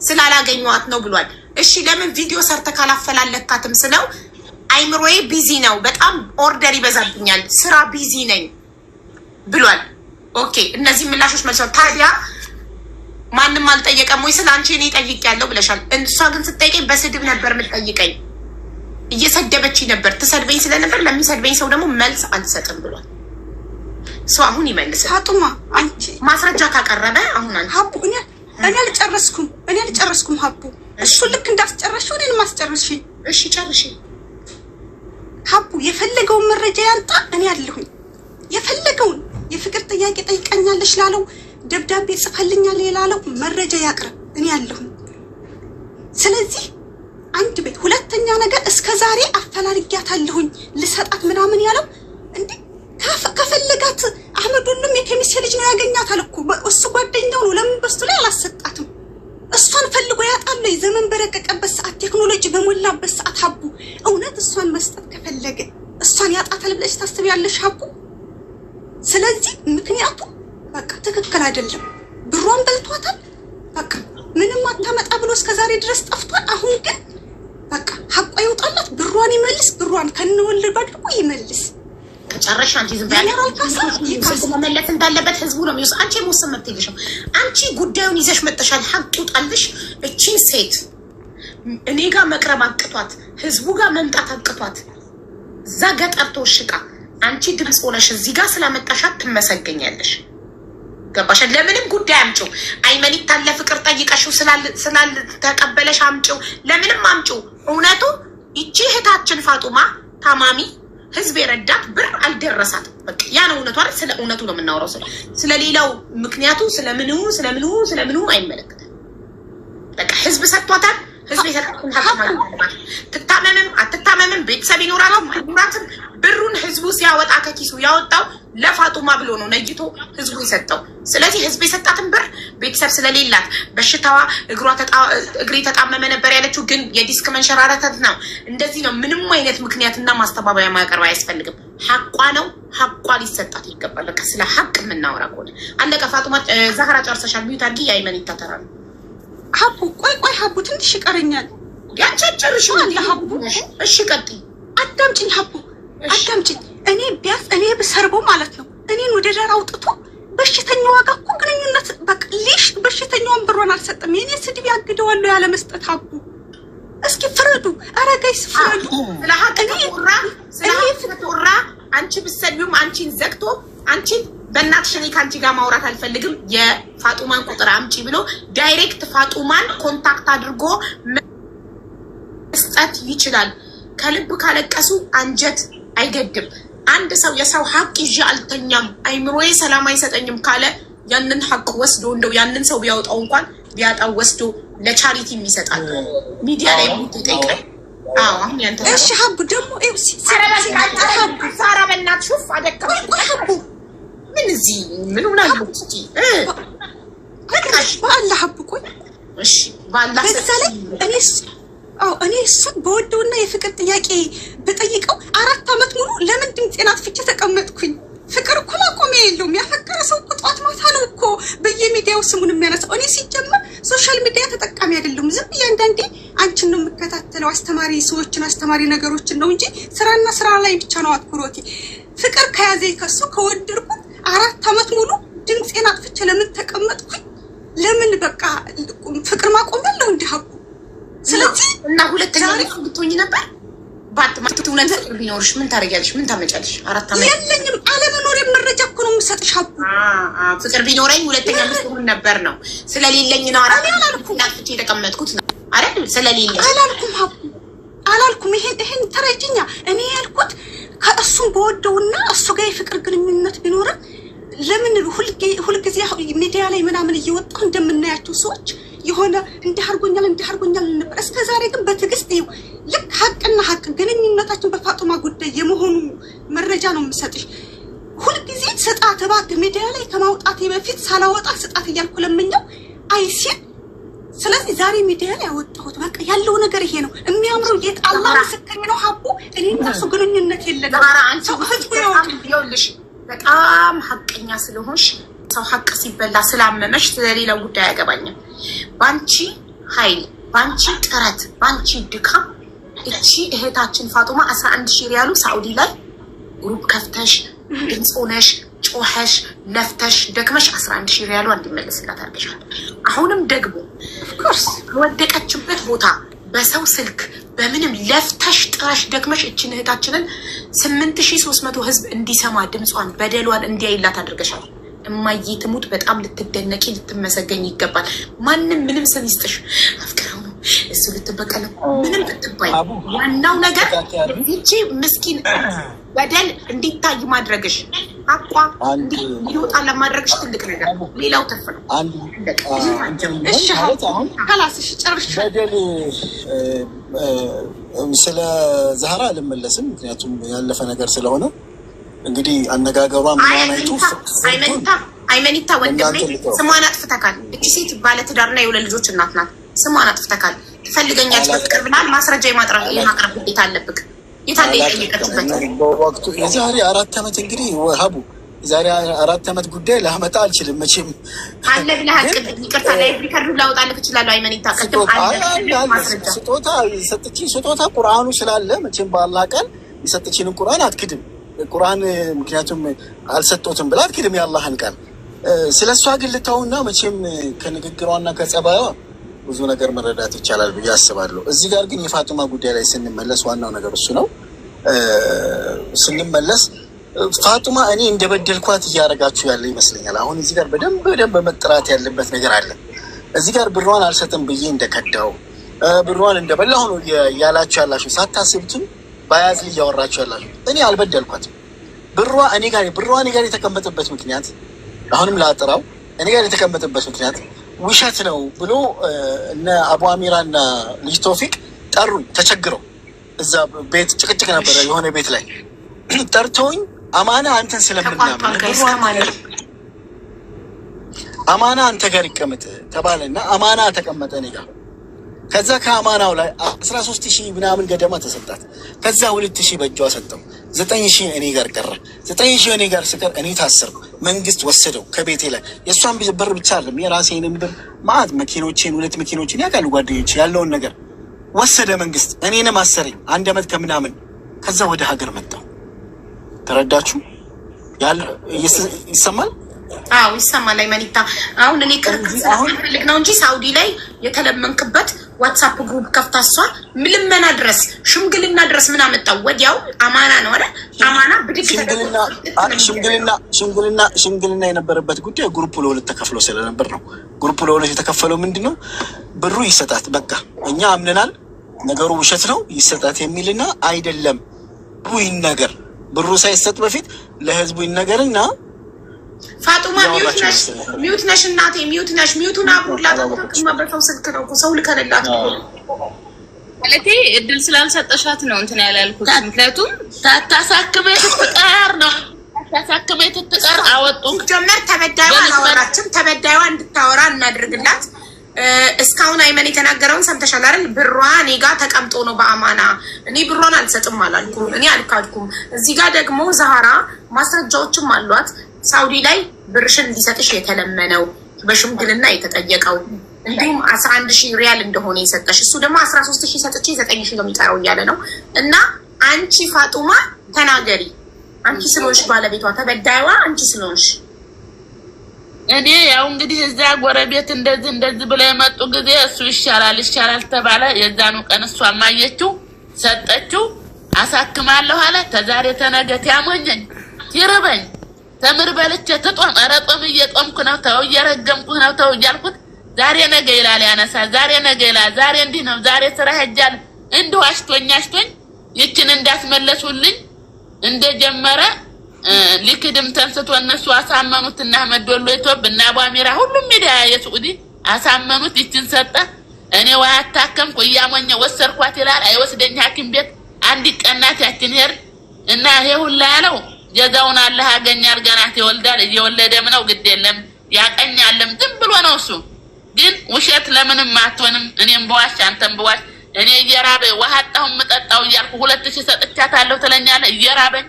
ስላላገኘኋት ነው ብሏል። እሺ ለምን ቪዲዮ ሰርተ ካላፈላለካትም ስለው አይምሮዬ busy ነው፣ በጣም order ይበዛብኛል፣ ስራ busy ነኝ ብሏል። Okay እነዚህ ምላሾች መልሷል። ታዲያ ማንም አልጠየቀም ወይ ስለ አንቺ እኔ ጠይቄያለሁ ብለሻል። እሷ ግን ስትጠይቀኝ በስድብ ነበር የምትጠይቀኝ፣ እየሰደበች ነበር። ትሰድበኝ ስለነበር ለሚሰድበኝ ሰው ደግሞ መልስ አልሰጥም ብሏል። ሰው አሁን ይመልሳል። ፋጡማ አንቺ ማስረጃ ካቀረበ አሁን አንቺ ሀቡ እኔ አልጨረስኩም፣ እኔ አልጨረስኩም ሀቡ። እሱ ልክ እንዳስጨረስሽው እኔን ማስጨረስሽኝ። እሺ ጨርሽ ሀቡ። የፈለገውን መረጃ ያንጣ፣ እኔ አለሁኝ። የፈለገውን የፍቅር ጥያቄ ጠይቀኛለች ላለው፣ ደብዳቤ ጽፈልኛል ላለው መረጃ ያቅርብ፣ እኔ አለሁኝ። ስለዚህ አንድ ቤት። ሁለተኛ ነገር እስከ ዛሬ አፈላልጊያታለሁኝ ልሰጣት ምናምን ያለው እንዴ ከፈለጋት አህመድ ሁሉም የከሚሴ ልጅ ነው ያገኛታል እኮ እሱ ጓደኛው ነው። ለምን በሱ ላይ አላሰጣትም? እሷን ፈልጎ ያጣል። ዘመን በረቀቀበት ሰዓት፣ ቴክኖሎጂ በሞላበት ሰዓት ሀቡ እውነት እሷን መስጠት ከፈለገ እሷን ያጣታል ብለሽ ታስቢያለሽ ሀቡ? ስለዚህ ምክንያቱ በቃ ትክክል አይደለም። ብሯን በልቷታል። በቃ ምንም አታመጣ ብሎ እስከ ዛሬ ድረስ ጠፍቷል። አሁን ግን በቃ ሀቋ ይውጣላት፣ ብሯን ይመልስ፣ ብሯን ከነወለዱ አድርጎ ይመልስ። ከጨረሽ አንቺ ዝም በያለሽ። መመለስ እንዳለበት ህዝቡ ነው የሚወስድ። አንቺ የመወሰን መብት የለሽም። አንቺ ጉዳዩን ይዘሽ መጥተሻል። ሀቅ ይውጣልሽ። እቺን ሴት እኔ ጋር መቅረብ አቅቷት፣ ህዝቡ ጋር መምጣት አቅቷት፣ እዛ ገጠር ተወሽቃ አንቺ ድምፅ ሆነሽ እዚህ ጋር ስላመጣሻት ትመሰገኛለሽ። ገባሻል? ለምንም ጉዳይ አምጪው። አይመኒታን ለፍቅር ጠይቀሽው ስላልተቀበለሽ አምጪው፣ ለምንም አምጪው። እውነቱ ይቺ እህታችን ፋጡማ ታማሚ ህዝብ የረዳት ብር አልደረሳትም። በቃ ያ ነው እውነቱ አይደል? ስለ እውነቱ ነው የምናወራው። ስለሌላው ምክንያቱ ስለምኑ ስለምኑ ስለምኑ አይመለከትም። በቃ ህዝብ ሰጥቷታል። ህዝብ የሰጣትን ሀቅ ማግኘት አለባት። ትታመምም አትታመምም፣ ቤተሰብ ይኖራትም አይኖራትም፣ ብሩን ህዝቡ ሲያወጣ ከኪሱ ያወጣው ለፋጡማ ብሎ ነው ነይቶ ህዝቡ የሰጠው። ስለዚህ ህዝብ የሰጣትን ብር ቤተሰብ ስለሌላት በሽታዋ እግሬ ተጣመመ ነበር ያለችው፣ ግን የዲስክ መንሸራተት ነው፣ እንደዚህ ነው። ምንም አይነት ምክንያትና ማስተባበያ ማቅረብ አያስፈልግም። ሀቋ ነው፣ ሀቋ ሊሰጣት ይገባል። በቃ ስለ ሀቅ የምናወራ ከሆነ አለቀ። ፋጡማ ዛህራ ጨርሰሻል? Mute አድርጊ። የአይመን ይታተራሉ። ሀቡ ቆይ ቆይ፣ ሀቡ ትንሽ ይቀረኛል። ያንቺ አጨርሽም። አለ ሀቡ። እሺ ቀጥይ። አዳምጪኝ ሀቡ አዳምጪኝ። እኔ ቢያንስ እኔ ብሰርበው ማለት ነው እኔን ወደ ዳር አውጥቶ በሽተኛዋ ጋር እኮ ግንኙነት በቃ ሊሽ በሽተኛዋን ብሯን አልሰጥም። የኔ ስድብ ያግደዋለሁ ያለ መስጠት። ሀቡ እስኪ ፍረዱ። ኧረ guys ፍረዱ። ስለ ሀቅ ከተወራ፣ ስለ ሀቅ ከተወራ አንቺ ብትሰድቢውም አንቺን ዘግቶ አንቺን በእናትሽ እኔ ከአንቺ ጋር ማውራት አልፈልግም የፋጡማን ቁጥር አምጪ ብሎ direct ፋጡማን contact አድርጎ መስጠት ይችላል። ከልብ ካለቀሱ አንጀት አይገድም። አንድ ሰው የሰው ሀቅ ይዤ አልተኛም፣ አይምሮዬ ሰላም አይሰጠኝም ካለ ያንን ሀቅ ወስዶ እንደው ያንን ሰው ቢያወጣው እንኳን ቢያጣው ወስዶ ለ charity ይሰጣል። ሚዲያ ላይ ሙት ይጠይቃል። አዎ አሁን ያንተ እሺ ሀቡ ደግሞ ሳራ በእናትሽ ሹፍ አደከምሽ። ቆይ ሀቡ ምን እዚህ ምን ሆናለሁ? እስኪ በአላህ ሀቡ ቆይ እሺ በአላህ በዛ ላይ እኔ አዎ እኔ እሱን በወደውና የፍቅር ጥያቄ ብጠይቀው 4 ዓመት ሙሉ ለምን ድምፄን አጥፍቼ ተቀመጥኩኝ? ፍቅር እኮ ማቆሚያ የለውም። ያፈቀረ ሰው እኮ ጠዋት ማታ ነው እኮ በየሚዲያው ስሙን የሚያነሳው። እኔ ሲጀመር social media ተጠቃሚ አይደለሁም። ዝም ብዬ አንዳንዴ አንቺን ነው የምከታተለው፣ አስተማሪ ሰዎችን፣ አስተማሪ ነገሮችን ነው እንጂ ስራና ስራ ላይ ብቻ ነው አትኩሮቴ። ፍቅር ከያዘኝ ከሱ ከወደድኩት 4 ዓመት ሙሉ ድምፄን አጥፍቼ ለምን ተቀመጥኩኝ? ለምን በቃ ፍቅር ማቆሚያ አለው እንዲህ ሀቡ። ስለዚህ እና ሁለተኛ ብትሆኝ ነበር ባት እውነት ፍቅር ቢኖርሽ ምን ታደርጊያለሽ? ምን ታመጫለሽ? 4 ዓመት የለኝም። አለመኖር መረጃ እኮ ነው የምሰጥሽ ሀቡ። ፍቅር ቢኖረኝ ሁለተኛ ሚስት ነበር ነው። ስለሌለኝ ነው 4 ዓመት አጥፍቼ የተቀመጥኩት ነው አይደል? ስለሌለኝ አላልኩም ሀቡ አላልኩም። ይሄን ተረጅኛ። እኔ ያልኩት ከእሱም በወደውና እሱ ጋር የፍቅር ግንኙነት ቢኖርም ለምን ሁልጊዜ ሚዲያ ላይ ምናምን እየወጣሁ እንደምናያቸው ሰዎች የሆነ እንዲህ አድርጎኛል እንዲህ አድርጎኛል ነበር። እስከ ዛሬ ግን በትዕግስት ይኸው ልክ ሀቅና ሀቅ ግንኙነታችን በፋጡማ ጉዳይ የመሆኑ መረጃ ነው የምሰጥሽ። ሁልጊዜ ስጣት እባክህ ሚዲያ ላይ ከማውጣቴ በፊት ሳላወጣ ስጣት እያልኩ ለምኛው አይ ሲል፣ ስለዚህ ዛሬ ሚዲያ ላይ ያወጣሁት በቃ ያለው ነገር ይሄ ነው። የሚያምረው ጌጥ አላህ ምስክሬ ነው ሀቡ። እኔ እና እሱ ግንኙነት የለንም። ህዝቡ ይኸውልሽ በጣም ሀቀኛ ስለሆንሽ ሰው ሀቅ ሲበላ ስላመመሽ ስለሌላው ጉዳይ አያገባኝም። ባንቺ ኃይል፣ ባንቺ ጥረት፣ ባንቺ ድካም እቺ እህታችን ፋጡማ 11,000 ሪያሉ ሳኡዲ ላይ group ከፍተሽ ድምፅ ሆነሽ ጮኸሽ ለፍተሽ ደክመሽ 11,000 ሪያሉ እንዲመለስላት አድርገሻል። አሁንም ደግሞ ከወደቀችበት ቦታ በሰው ስልክ በምንም ለፍተሽ ጥረሽ ደክመሽ እችን እህታችንን 8300 ህዝብ እንዲሰማ ድምጿን በደሏን እንዲያይላት አድርገሻል። እማዬ ትሙት በጣም ልትደነቂ ልትመሰገኝ ይገባል። ማንም ምንም ስም ይስጥሽ፣ አፍቅረው ነው እሱ ልትበቀለው ምንም ብትባይ፣ ዋናው ነገር ይቺ ምስኪን በደል እንዲታይ ማድረግሽ፣ አቋ እንዲወጣ ለማድረግሽ ትልቅ ነገር ነው። ሌላው ትርፍ ነው። በደል ስለ ዛህራ አልመለስም፣ ምክንያቱም ያለፈ ነገር ስለሆነ እንግዲህ አነጋገሯ ምናምን አይመኒታ ወንድሜ ስሟን አጥፍተካል። እቺ ሴት ባለትዳርና የሁለት ልጆች እናት ናት። ስሟን አጥፍተካል። ትፈልገኛለች በፍቅር ብላል። ማስረጃ የማቅረብ ግዴታ አለብክ። የታለ የጠየቀችበት በወቅቱ የዛሬ 4 ዓመት እንግዲህ ሀቡ የዛሬ 4 ዓመት ጉዳይ ላመጣ አልችልም መቼም አለ ብለሃል። ቅድም ይቅርታ ላይ record ኡ ላወጣልህ እችላለሁ። አይመኒታ ቅድም አለ ማስረጃ ስጦታ የሰጠችኝ ስጦታ ቁርአኑ ስላለ መቼም በአላህ ቃል የሰጠችኝን ቁርአን አትክድም። ቁርአን ምክንያቱም አልሰጦትም ብላ አትክድም የአላህን ቃል። ስለ እሷ ግን ልተውና መቼም ከንግግሯና ከጸባይዋ ብዙ ነገር መረዳት ይቻላል ብዬ አስባለሁ። እዚህ ጋር ግን የፋጡማ ጉዳይ ላይ ስንመለስ ዋናው ነገር እሱ ነው። ስንመለስ ፋጡማ እኔ እንደበደልኳት እያደረጋችሁ ያለ ይመስለኛል። አሁን እዚህ ጋር በደንብ በደንብ መጥራት ያለበት ነገር አለ። እዚህ ጋር ብሯን አልሰጥም ብዬ እንደከዳው ብሯን እንደበላሁ ነው እያላችሁ ያላችሁ፣ ሳታስቡትም ባያዝ እያወራችሁ ያላችሁ። እኔ አልበደልኳትም። ብሯ እኔ ጋር የተቀመጠበት ምክንያት አሁንም ላጥራው፣ እኔ ጋር የተቀመጠበት ምክንያት ውሸት ነው ብሎ እነ አቡ አሚራና ልጅ ቶፊቅ ጠሩኝ። ተቸግረው እዛ ቤት ጭቅጭቅ ነበረ የሆነ ቤት ላይ ጠርተውኝ አማና አንተን ስለምናምን አማና አንተ ጋር ይቀመጥ ተባለና አማና ተቀመጠ እኔ ጋር። ከዛ ከአማናው ላይ 13,000 ምናምን ገደማ ተሰጣት። ከዛ 2,000 በእጇ ሰጠው። 9,000 እኔ ጋር ቀረ። 9,000 እኔ ጋር ስቀር እኔ ታሰርኩ። መንግስት ወሰደው ከቤቴ ላይ የእሷን ብር ብቻ አይደለም የራሴንም ብር ማአት መኪኖቼን፣ ሁለት መኪኖችን ያውቃሉ ጓደኞች ያለውን ነገር ወሰደ መንግስት። እኔንም አሰረኝ አንድ አመት ከምናምን። ከዛ ወደ ሀገር መጣሁ። ተረዳችሁ? ይሰማል? አዎ ይሰማል። አይመኒታ አሁን እኔ ክርክር ስለምፈልግ ነው እንጂ ሳውዲ ላይ የተለመንክበት WhatsApp group ከፍታ እሷ ልመና ድረስ ሽምግልና ድረስ ምን አመጣው? ወዲያው አማና ነው አይደል? አማና ብድግ ሽምግልና የነበረበት ጉዳይ group ለሁለት ተከፍሎ ስለነበር ነው። Group ለሁለት የተከፈለው ምንድን ነው? ብሩ ይሰጣት በቃ እኛ አምነናል፣ ነገሩ ውሸት ነው ይሰጣት የሚልና አይደለም ብሩ ይነገር፣ ብሩ ሳይሰጥ በፊት ለህዝቡ ይነገርና ፋጡማ mute ነሽ፣ mute ነሽ እናቴ፣ mute ነሽ። Mute ኡን አብሩላት። በሰው ስልክ ነው እኮ ሰው ልከንላት ማለቴ እድል ስላልሰጠሻት ነው እንትን ያላልኩት። ምክንያቱም ታታሳክመ ትትቀር ነው ታታሳክመ ትትቀር አወጡ። ጀመር ተበዳይዋ አላወራችም። ተበዳይዋ እንድታወራ እናድርግላት። እስካሁን አይመን የተናገረውን ሰምተሻል አይደል? ብሯ እኔ ጋ ተቀምጦ ነው በአማና። እኔ ብሯን አልሰጥም አላልኩም፣ እኔ አልካድኩም። እዚህ ጋር ደግሞ ዛህራ ማስረጃዎችም አሏት። ሳውዲ ላይ ብርሽን እንዲሰጥሽ የተለመነው በሽምግልና የተጠየቀው እንዲሁም 11,000 ሪያል እንደሆነ የሰጠሽ እሱ ደግሞ 13,000 ሰጥቼ 9,000 ነው የሚቀረው እያለ ነው። እና አንቺ ፋጡማ ተናገሪ፣ አንቺ ስለሆንሽ ባለቤቷ ተበዳይዋ አንቺ ስለሆንሽ። እኔ ያው እንግዲህ እዛ ጎረቤት እንደዚህ እንደዚህ ብለው የመጡ ጊዜ እሱ ይሻላል ይሻላል ተባለ። የዛኑ ቀን እሷ ማየችው ሰጠችው። አሳክማለሁ አለ። ተዛሬ ተነገ ያሞኘኝ ይርበኝ ተምር በልቼ ትጦም ኧረ ጦም እየጦምኩ ነው ተው እየረገምኩ ነው ተው እያልኩት ዛሬ ነገ ይላል ያነሳ ዛሬ ነገ ይላል ዛሬ እንዲህ ነው ዛሬ ስራ ሄጃለሁ እንዲሁ አሽቶኝ አሽቶኝ ይችን እንዳስመለሱልኝ እንደጀመረ ሊክድም ተንስቶ እነሱ አሳመኑት። እና አህመድ ወሎ ኢትዮጵ እና አቡ አሚራ ሁሉም ሚዲያ የስዑዲ አሳመኑት። ይችን ሰጠ። እኔ ውሃ አታከምኩ እያሞኘ ወሰድኳት ይላል። አይወስደኝ ሐኪም ቤት አንድ ቀናት ያችን ሄድ እና ይሄ ሁላ ያለው ጀዛውን አላህ ያገኛል። ገናት ይወልዳል። እየወለደም ነው ግድ የለም ያቀኛልም። ዝም ብሎ ነው እሱ። ግን ውሸት ለምንም አትሆንም። እኔም በዋሽ አንተም በዋሽ እኔ እየራበኝ ውሃ አጣሁ የምጠጣው እያልኩ 2,000 ሰጥቻታለሁ ትለኛለህ። እየራበኝ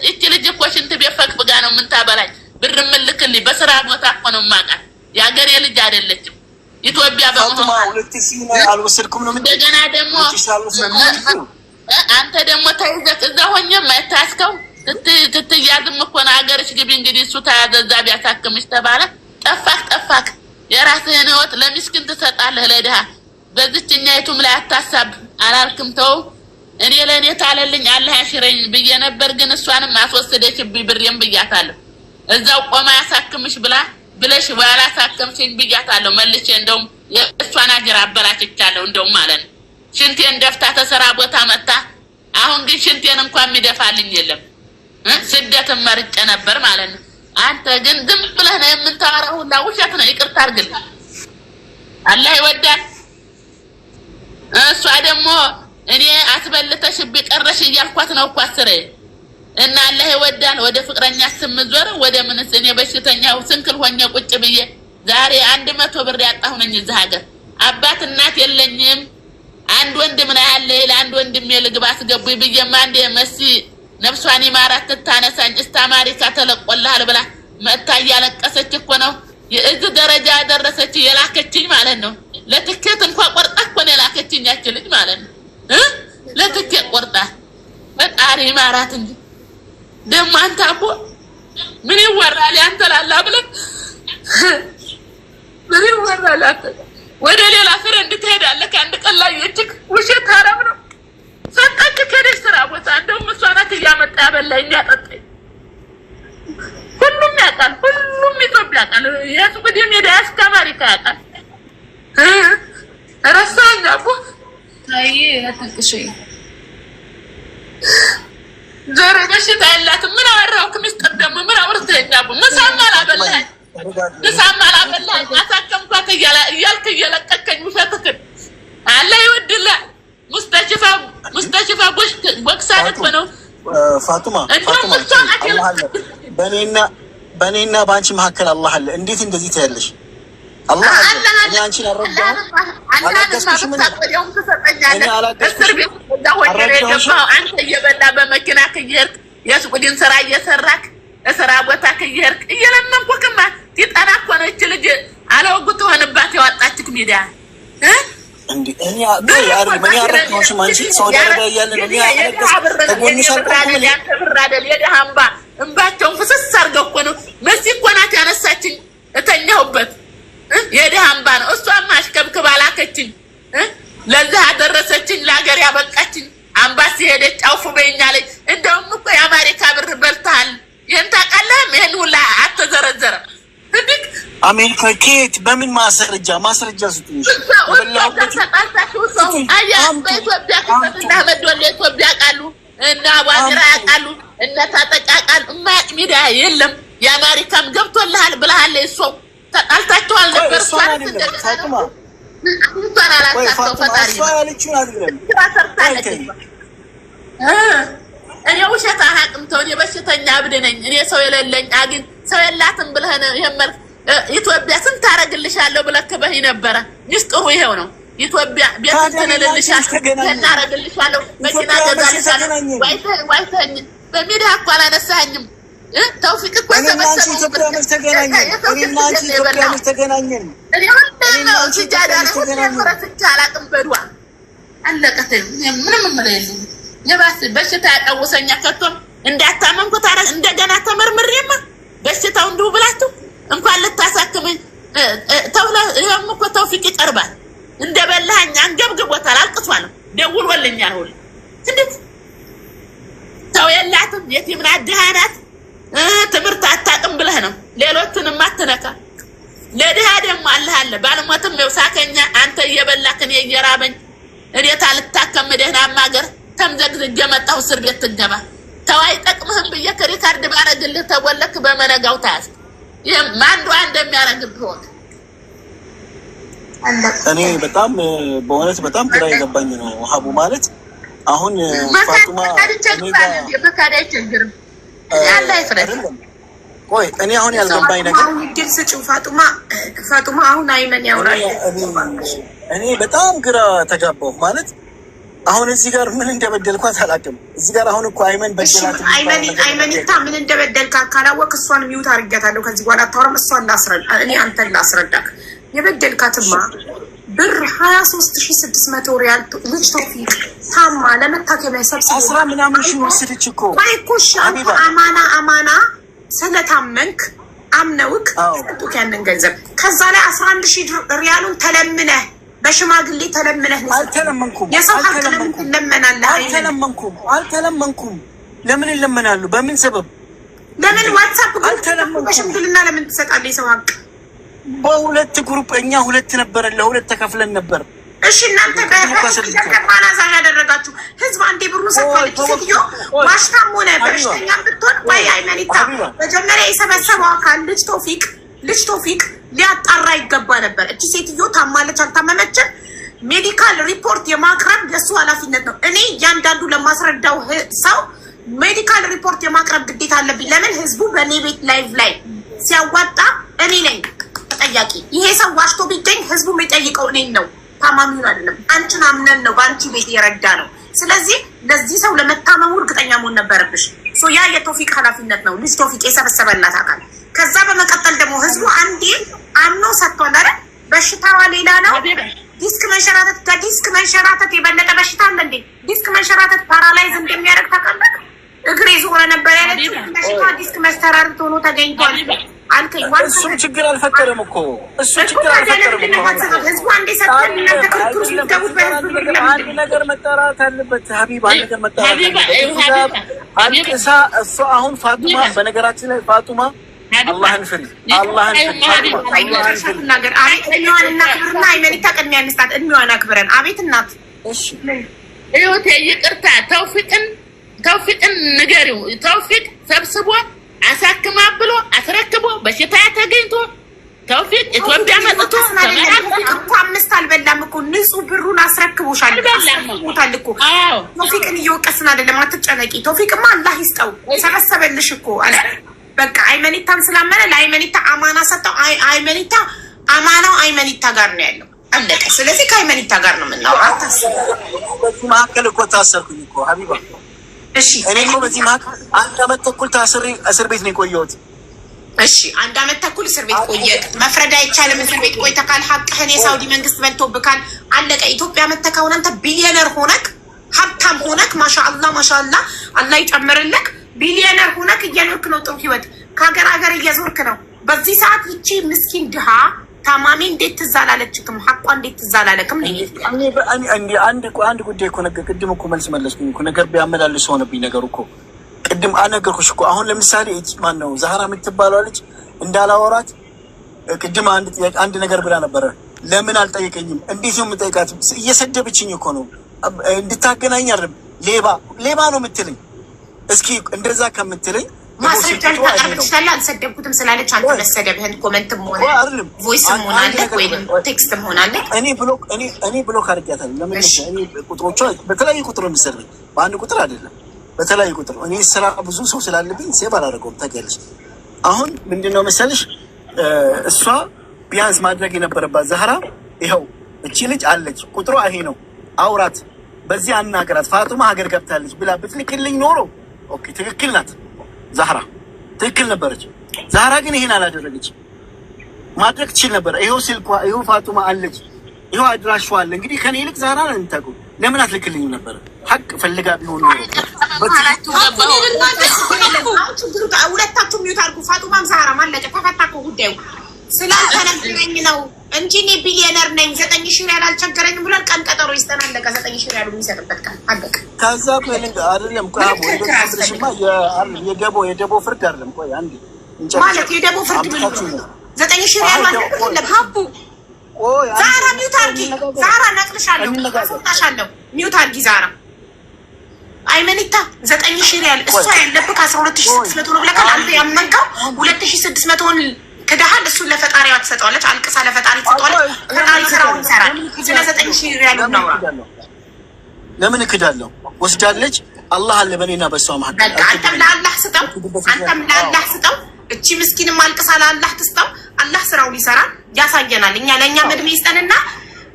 ይቺ ልጅ እኮ ሽንት ቤት ፈግፍጋ ነው የምታበላኝ። ብር የምልክልኝ በስራ ቦታ እኮ ነው የማውቃት። የአገሬ ልጅ አይደለችም። ኢትዮጵያ በመሆኗ አልወሰድኩም ነው። እንደገና ደግሞ አንተ ደግሞ ተይዘህ እዛ ሆኜ የማይታስከው ትትያዝም እኮ ነው። ሀገርሽ ግቢ እንግዲህ እሱ ተያዘ እዛ ቢያሳክምሽ ተባለ። ጠፋክ ጠፋክ። የራስህን ህይወት ለሚስኪን ትሰጣለህ ለድሃ። በዚችኛይቱም ላይ አታሳብ አላልክም። ተው እኔ ለእኔ ታለልኝ አላህ ያሽረኝ ብዬ ነበር፣ ግን እሷንም አስወሰደችብኝ ብሬም ብያታለሁ። እዛው ቆማ ያሳክምሽ ብላ ብለሽ ያላሳከምሽኝ ብያታለሁ። መልሼ እንደውም የእሷን አገር አበላሽቻለሁ። እንደውም ማለት ነው ሽንቴን ደፍታ ተሰራ ቦታ መታ። አሁን ግን ሽንቴን እንኳን የሚደፋልኝ የለም። ስደትን መርጬ ነበር ማለት ነው። አንተ ግን ዝም ብለህ ነው የምታወራው፣ ሁላ ውሸት ነው። ይቅርታ አድርግልኝ። አላህ ይወዳል። እሷ ደግሞ እኔ አስበልተሽብኝ ቀረሽ እያልኳት ነው እኮ አስሬ እና አላህ ይወዳል። ወደ ፍቅረኛ ስምዞር ወደ ምንስ እኔ በሽተኛው ስንክል ሆኜ ቁጭ ብዬ ዛሬ 100 ብር ያጣሁ ነኝ እዚህ ሀገር። አባት እናት የለኝም። አንድ ወንድም ነው ያለ ለአንድ ወንድሜ ልግባ አስገቡኝ ብዬማ አንዴ መሲ ነፍሷን ይማራት ትታነሳኝ እስከ አሜሪካ ተለቆልሃል ብላ መጥታ እያለቀሰች እኮ ነው የእዚህ ደረጃ ያደረሰች የላከችኝ ማለት ነው። ለትኬት እንኳ ቆርጣ እኮ ነው የላከችኝ ያች ልጅ ማለት ነው። ለትኬት ቆርጣ ፈጣሪ ይማራት እንጂ ደግሞ አንተ አቦ ምን ይወራል? ያንተ ላላ ብለህ ምን ይወራል? አንተ ወደ ሌላ ፍሬንድ ትሄዳለህ። ከአንድ ቀን ላይ የእጅግ ውሸት አረብ ነው ሰጣች ከሄደች ስራ ቦታ። እንደውም እሷ ናት እያመጣ ያበላኝ ያጠጣኝ። ሁሉም ያውቃል፣ ሁሉም ኢትዮጵያ ያውቃል። የስዑዲ ሜዳ እስከ አሜሪካ ያውቃል። ረሳኸኝ አቦ አይ አታልቅሽ። ጆሮ በሽታ የላትም። ምን አወራሁክ? ምስጢር ደግሞ ምን አውርተኸኝ አቦ? ምሳም አላበላኸኝ፣ ምሳም አላበላኸኝ። አሳከምኳት ናት እያልክ እየለቀከኝ ውሸትክን አላህ ይወድልህ። ሙስተሽፋ ቦክሳ እኮ ነው። ፋጡማ እንደውም ፋጡማ እሷ ናት አላህ አለ በእኔና በእኔና በአንቺ መካከል አላህ አለ። እንዴት እንደዚህ ትያለሽ? አላህ አለ። አላህ እኔ አንቺን አልረዳሁም፣ አላህንማ አላገዝኩሽም። እኔ ብታውቅ ወዲያውም ትሰጠኛለህ። እኔ አላገዝኩሽም፣ እስር ቤት እዛ ሆኜ ነው አልረዳሁሽም። የገባኸው። አንተ እየበላ በመኪና እየሄድክ የስዑድን ስራ እየሰራክ እስራ ቦታ እየሄድክ እየለመንኩክማ ቲጠና እኮ ነው ይህች ልጅ አለወጉ ትሆንባት ያወጣችክ ሚዲያ እ እንዴ እኔ ቆይ አይደለም፣ እኔ አልረዳሁሽም። አንቺ ሳውዲ አረቢያ እያለን እኔ አለቀስ ከጎንሽ አልቆምኩም። እኔ ያንተ ብር አይደል የድሃ እምባ እምባቸውን ፍስስ አድርገው እኮ ነው። መሲ እኮ ናት ያነሳችኝ እተኛሁበት እ የድሃ እምባ ነው። እሷም አሽከብክባ ላከችኝ እ ለዚህ አደረሰችኝ፣ ለሀገር ያበቃችኝ። አምባሲ ሄደች አውፉ በይኝ አለች። እንደውም እኮ የአሜሪካ ብር በልተሃል፣ ይህን ታውቃለህም። ይህን ሁላ አተዘረዘረም እንዲህ አሜሪካ ከየት በምን ማስረጃ ማስረጃ ስጡኝ። እሺ፣ የበላሁበት ተጣልታችሁ ሰው ስጡኝ። አያ አምጡ፣ በኢትዮጵያ አምጡ፣ ክሰት እና አህመድ ወሎ ኢትዮጵያ ያውቃሉ፣ እነ አቧዲራ አምጡ። ያውቃሉ፣ እነ ታጠቅ ያውቃሉ። የማያውቅ ሚዲያ የለም። የአሜሪካም ገብቶልሃል ብለሃል። እሷ ተጣልታችኋል ቆይ ነበር። እሷን እሷንስ አይደለም እንደገና ፋጡማ፣ ነው እሷን ቆይ አላንሳተው ፋጡማ፣ ፈጣሪ እሷ ያለችውን አይደለም። ስራ ሰርታለች ቆይ እሷ። እ እኔ ውሸት አላውቅም። ተው፣ እኔ በሽተኛ እብድ ነኝ። እኔ ሰው የሌለኝ አግኝ ሰው የላትም ብለህ ነው ይሄን መልክ ኢትዮጵያ ስንት አደርግልሻለሁ ብለህ ክበህ ነበረ። ሚስጥሩ ይሄው ነው። ኢትዮጵያ ቤት ታዲያ እንትን እኔና አንቺ እልልሻለሁ፣ ተገናኘን። ይሄን አደርግልሻለሁ፣ መኪና ኢትዮጵያ መቼ እገዛልሻለሁ። ተገናኘን? ዋይተህ ዋይተኸኝ በሚዲያ እኮ አላነሳኸኝም። ተውፊቅ እኮ እኔና አንቺ የሰበሰበው ኢትዮጵያ መች ተገናኘን? የሰው እኔና አንቺ ጊዜ ነው ኢትዮጵያ የበላው። መች ተገናኘን? እኔ ሁሌም እኔና ነው አንቺ ሲጃዳ ኢትዮጵያ ላይ መች ሁሌም ተገናኘን? ረስቼ አላውቅም። በድዋ አለቀ። ተይው፣ እኔ ምንም የምለው የለኝም። የባስ በሽታ ያቀውሰኛ ከቶም እንዳታመምኩ ታረ እንደገና ተመርምሬማ በሽታው እንዲሁ ብላችሁ እንኳን ልታሳክመኝ ይኸውም እኮ ተውፊቅ ይቀርባል። እንደ በላኸኝ አንገብግቦታል፣ አልቅሷል፣ ደውሎልኛል ሁሉ እንዴት ሰው የላትም የቲም ናት፣ ድሃ ናት፣ ትምህርት አታውቅም ብለህ ነው። ሌሎቹንም አትነካ። ለድሃ ደግሞ አለህ አለ ባልሞትም ይኸው ሳከኛ አንተ እየበላክ እኔ እየራበኝ እኔ ታልታከም ደህናማ ሀገር ተምዘግዝጌ መጣሁ እስር ቤት ትገባ ተው አይጠቅምህም ብዬ ከ record ባረግልህ ተቦለክ በመነጋው ተያዝክ። ይህም ማን ዱዓ እንደሚያረግብህ እወቅ። እኔ በጣም በእውነት በጣም ግራ የገባኝ ነው ሀቡ ማለት አሁን ፋጡማ መካድ እኔ ይቸግራል ጋር እንዴ? መካድ አይቸግርም። ያለ አይፍረድ። አይደለም። ቆይ እኔ አሁን ያልገባኝ ነገር አሁን እድል ስጭው ፋጡማ። ፋጡማ አሁን አይመን ያውራል። እኔ በጣም ግራ ተጋባሁ። ማለት አሁን እዚህ ጋር ምን እንደበደልኳት አላውቅም። እዚህ ጋር አሁን እኮ አይመን እሺ በደላት የሚባለው ነገር አይመኒታ ምን እንደበደልካት ካላወቅ እሷን mute አድርጊያታለሁ። ከዚህ በኋላ አታወራም። እሷን ላስረዳ፣ እኔ አንተን ላስረዳክ። የበደልካትማ ብር 23,600 ሪያል ልጅ ተውፊቅ ታማ ለመታከሚያ ሰብስቦ አስራ ምናምን ሺህ ወሰደች እኮ ቆይ እኮ እሺ፣ አንተ ሀቢባ። አማና አማና ስለታመንክ አምነውክ አዎ። ሰጡክ ያንን ገንዘብ። ከዛ ላይ 11,000 ሪያሉን ተለምነህ በሽማግሌ ተለምነህ ነው የሰጡህ። አልተለመንኩም። የሰው ሀቅ ለምን አልተለመንኩም። ትለመናለህ? አይመን አልተለመንኩም። አልተለመንኩም። ለምን እለመናለሁ? በምን ሰበብ? ለምን WhatsApp group አልተለመንኩም። በሽምግልና ለምን ትሰጣለህ የሰው ሀቅ? በሁለት group እኛ ሁለት ነበረን፣ ለሁለት ተከፍለን ነበር። እሺ እናንተ ቅድም እኮ አስረድቻለሁ። በማናዛዥ ያደረጋችሁ ህዝብ አንዴ ብሩን ሰጥቷል። ቆይ፣ ሴትዮ ቆይ፣ ዋሽታም ሆነ ሀቢባ፣ በሽተኛም ብትሆን ወይ አይመኒታ ሀቢባ፣ መጀመሪያ የሰበሰበው አካል ልጅ ቶፊቅ ልጅ ቶፊቅ ሊያጣራ ይገባ ነበር። እቺ ሴትዮ ታማለች አልታመመችም፣ medical report የማቅረብ የእሱ ኃላፊነት ነው። እኔ እያንዳንዱ ለማስረዳው ሰው medical report የማቅረብ ግዴታ አለብኝ። ለምን ህዝቡ በእኔ ቤት live ላይ ሲያዋጣ እኔ ነኝ ተጠያቂ። ይሄ ሰው ዋሽቶ ቢገኝ ህዝቡ የሚጠይቀው እኔን ነው፣ ታማሚውን አይደለም። አንቺን አምነን ነው በአንቺ ቤት የረዳ ነው። ስለዚህ ለዚህ ሰው ለመታመሙ እርግጠኛ መሆን ነበረብሽ። So ያ የቶፊቅ ኃላፊነት ነው፣ ልጅ ቶፊቅ የሰበሰበላት አካል። ከዛ በመቀጠል ደግሞ ህዝቡ አንዴ አምኖ ሰጥቷል አይደል? በሽታዋ ሌላ ነው። ዲስክ መንሸራተት፣ ከዲስክ መንሸራተት የበለጠ በሽታ አለ እንዴ? ዲስክ መንሸራተት paralyze እንደሚያደርግ ታውቃለህ? እግር የዞረ ነበር ያለችው በሽታ ዲስክ መንሸራተት ሆኖ ተገኝቷል አልከኝ። እሱም ችግር አልፈጠረም እኮ እሱ ችግር አልፈጠረም እኮ። ህዝቡ አንዴ ሰጥቷል። እናንተ ክርክር ውስጥ የምትገቡት በህዝብ ብር አንድ ለምንድን ነው? ነገር መጣራት አለበት ሀቢብ፣ አንድ ነገር መጣራት ሀቢባ፣ አለበት። ይኸው ሀቢባ፣ አልቅሳ እሷ አሁን ፋጡማ፣ በነገራችን ላይ ፋጡማ አላህን ፍሪ፣ አላህን ፍሪ ፋጡማ፣ አላህን ፍሪ። ነገር አቤት፣ እድሜዋን እናክብርና አይመኒታ ቅድሚያ እንስጣት። እድሜዋን አክብረን አቤት እናት እሺ እዩት፣ ይቅርታ ተውፊቅን ተውፊቅን ንገሪው። ተውፊቅ ሰብስቦ አሳክማ ብሎ አስረክቦ በሽታ ተገኝቶ ተውፊቅ ኢትዮጵያ መጥቶ እኮ አምስት አልበላም እኮ፣ ንጹህ ብሩን አስረክቦሻል፣ አስረክቦታል እኮ። ቶፊቅን እየወቀስን አይደለም፣ አትጨነቂ። ቶፊቅማ አላህ ይስጠው፣ ሰበሰበልሽ እኮ አለ። በቃ አይመኒታን ስላመነ ለአይመኒታ አማና ሰጠው። አይመኒታ አማናው አይመኒታ ጋር ነው ያለው፣ አለቀ። ስለዚህ ከአይመኒታ ጋር ነው የምናወራው። አታስብ። በዚህ መካከል እኮ ታሰርኩኝ እኮ ሀቢባ። እሺ። እኔ እኮ በዚህ መካከል 1 አመት ተኩል ታስሬ እስር ቤት ነው የቆየሁት። እሺ፣ 1 አመት ተኩል እስር ቤት ቆየህ። መፍረድ አይቻልም። እስር ቤት ቆይተካል። ሀቅህን የሳውዲ መንግስት በልቶብካል። አለቀ። ኢትዮጵያ መተህ አሁን አንተ ቢሊዮነር ሆነክ፣ ሀብታም ሆነክ፣ ማሻአላ ማሻአላ፣ አላህ ይጨምርልክ። ቢሊዮነር ሆነክ እየኖርክ ነው። ጥሩ ህይወት ከሀገር ሀገር እየዞርክ ነው። በዚህ ሰዓት ይቺ ምስኪን ድሃ ታማሚ እንዴት ትዝ አላለችክም? ሀቋ እንዴት ትዝ አላለክም? አንድ ጉዳይ እኮ ነገር ቅድም እኮ መልስ መለስኩኝ እኮ፣ ነገር ቢያመላልስ ሆነብኝ ነገሩ እኮ። ቅድም አነገርኩሽ እኮ። አሁን ለምሳሌ ማን ነው ዛህራ የምትባለው ልጅ እንዳላወራት ቅድም አንድ ጥያቄ አንድ ነገር ብላ ነበረ። ለምን አልጠየቀኝም? እንዴት ነው የምጠይቃት? እየሰደበችኝ እኮ ነው። እንድታገናኝ አይደለም፣ ሌባ ሌባ ነው የምትለኝ። እስኪ እንደዛ ከምትለኝ ማስረጃ ልታቀርብ ትችላለህ። አልሰደብኩትም ስላለች አንተ መሰደብህን comment ም ሆነ voice ም ሆነ አለ ወይም text ም ሆነ አለ። እኔ block አድርጊያታለሁ። ለምን እኔ ቁጥሮቿ በተለያዩ ቁጥር ነው የሚሰድበኝ፣ በአንድ ቁጥር አይደለም፣ በተለያዩ ቁጥር። እኔ ስራ ብዙ ሰው ስላለብኝ save አላደርገውም። ታውቂያለሽ። አሁን ምንድን ነው መሰለሽ፣ እሷ ቢያንስ ማድረግ የነበረባት ዛህራ ይኸው እቺ ልጅ አለች፣ ቁጥሯ ይሄ ነው፣ አውራት፣ በዚህ አናገራት፣ ፋጡማ ሀገር ገብታለች ብላ ብትልክልኝ ኖሮ okay፣ ትክክል ናት ዛህራ፣ ትክክል ነበረች። ዛህራ ግን ይሄን አላደረገች። ማድረግ ትችል ነበረ። ይኸው ስልኳ፣ ይኸው ፋጡማ አለች፣ ይኸው አድራሿ አለ። እንግዲህ ከኔ ይልቅ ዛህራ ነው የምታውቀው። ለምን አትልክልኝም ነበረ? ሀቅ ፈልጋ ቢሆን ኖሮ። ሁለታችሁ mute አድርጉ። ፋጡማም ዛህራም፣ አለቀ። ተፈታ እኮ ጉዳዩ። ስላልተነገረኝ ነው እንጂ እኔ ቢሊዮነር ነኝ፣ 9,000 ሪያል አልቸገረኝም ብሏል። ቀን ቀጠሮ ይስጠን፣ አለቀ። 9,000 ሪያሉ የሚሰጥበት ቀን፣ አለቀ። ከዛ አይደለም የደቦ ፍርድ አይደለም። ቆይ አንዴ። ማለት የደቦ ፍርድ ምን ነው? 9,000 ሪያል ማለት ሀቡ፣ ዛራ mute አድርጊ። ዛራ ነቅልሻለሁ፣ አስወጣሻለሁ። Mute አድርጊ ዛራ። አይመኒታ፣ 9,000 ሪያል እሷ ያለብህ 12,600 ነው ብለካል። አንተ ያመንከው 2600ን ክደሃል። እሱን ለፈጣሪዋ ትሰጠዋለች፣ አልቅሳ ለፈጣሪ ትሰጠዋለች። ፈጣሪ ስራውን ይሰራል። ስለ 9,000 ሪያል እናውራ። ለምን እክዳለሁ? ወስዳለች። አላህ አለ በእኔና በእሷ መካከል። በቃ አንተም ለአላህ ስጠው፣ አንተም ለአላህ ስጠው። እቺ ምስኪንም አልቅሳ ለአላህ ትስጠው። አላህ ስራውን ይሰራል፣ ያሳየናል። እኛ ለእኛም እድሜ ይስጠንና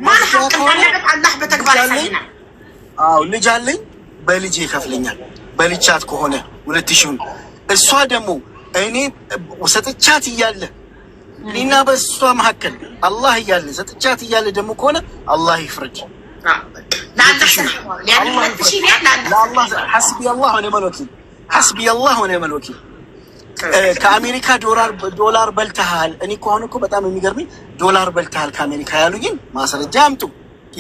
ማን ሀቅ እንዳለበት አላህ በተግባር ያሳየናል። አዎ፣ ልጅ አለኝ፣ በልጅ ይከፍለኛል። በልቻት ከሆነ 2000ውን እሷ ደግሞ እኔ ሰጥቻት እያለ፣ እኔና በእሷ መካከል አላህ እያለ ሰጥቻት እያለ ደግሞ ከሆነ አላህ ይፍረድ። ለአላህ حسبي الله ونعم الوكيل፣ حسبي الله ونعم الوكيل። ከአሜሪካ ዶላር በልተሃል። እኔ እኮ አሁን እኮ በጣም የሚገርመኝ ዶላር በልተሃል ከአሜሪካ ያሉኝን ማስረጃ አምጡ፣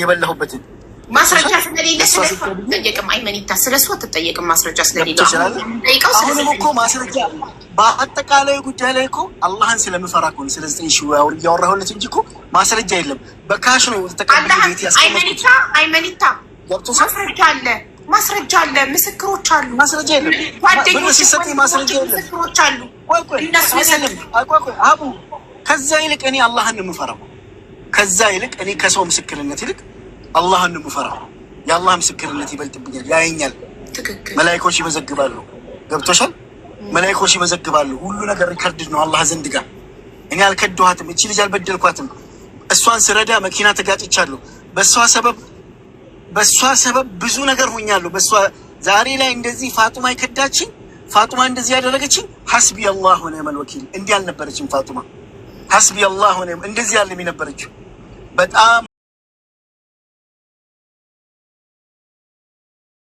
የበላሁበትን። ማስረጃ ስለሌለ ስለሱ አትጠየቅም። አይመኒታ፣ ስለሱ አትጠየቅም። ማስረጃ ስለሌለ ጠይቀው። አሁንም እኮ ማስረጃ በአጠቃላይ ጉዳይ ላይ እኮ አላህን ስለምፈራ እኮ ነው ስለ 9,000 እያወራሁለት እንጂ እኮ ማስረጃ የለም። በ cash ነው ተቀብዬ ቤት ያስቀመጥኩት። አይመኒታ፣ አይመኒታ፣ ማስረጃ አለ፣ ማስረጃ አለ፣ ምስክሮች አሉ። ማስረጃ የለም። ጓደኞች ሲሰጠኝ ማስረጃ የለም። ምስክሮች አሉ። ቆይ ቆይ፣ እነሱ አይደለም፣ ቆይ ቆይ አቡ፣ ከዛ ይልቅ እኔ አላህን ነው የምፈራው። ከዛ ይልቅ እኔ ከሰው ምስክርነት ይልቅ አላህን ነው የምፈራው። የአላህ ምስክርነት ይበልጥብኛል፣ ያየኛል። ትክክል። መላይኮች ይመዘግባሉ። ገብቶሻል? መላይኮች ይመዘግባሉ። ሁሉ ነገር record ነው አላህ ዘንድ ጋር። እኔ አልከድኋትም፣ እቺ ልጅ አልበደልኳትም። እሷን ስረዳ መኪና ተጋጭቻለሁ። በእሷ ሰበብ ብዙ ነገር ሆኛለሁ። በእሷ ዛሬ ላይ እንደዚህ ፋጡማ የከዳችኝ፣ ፋጡማ እንደዚህ ያደረገችኝ፣ حسبي الله ونعم الوكيل። እንዲህ አልነበረችም ፋጡማ። حسبي الله ونعم እንደዚህ ያለም የነበረችው በጣም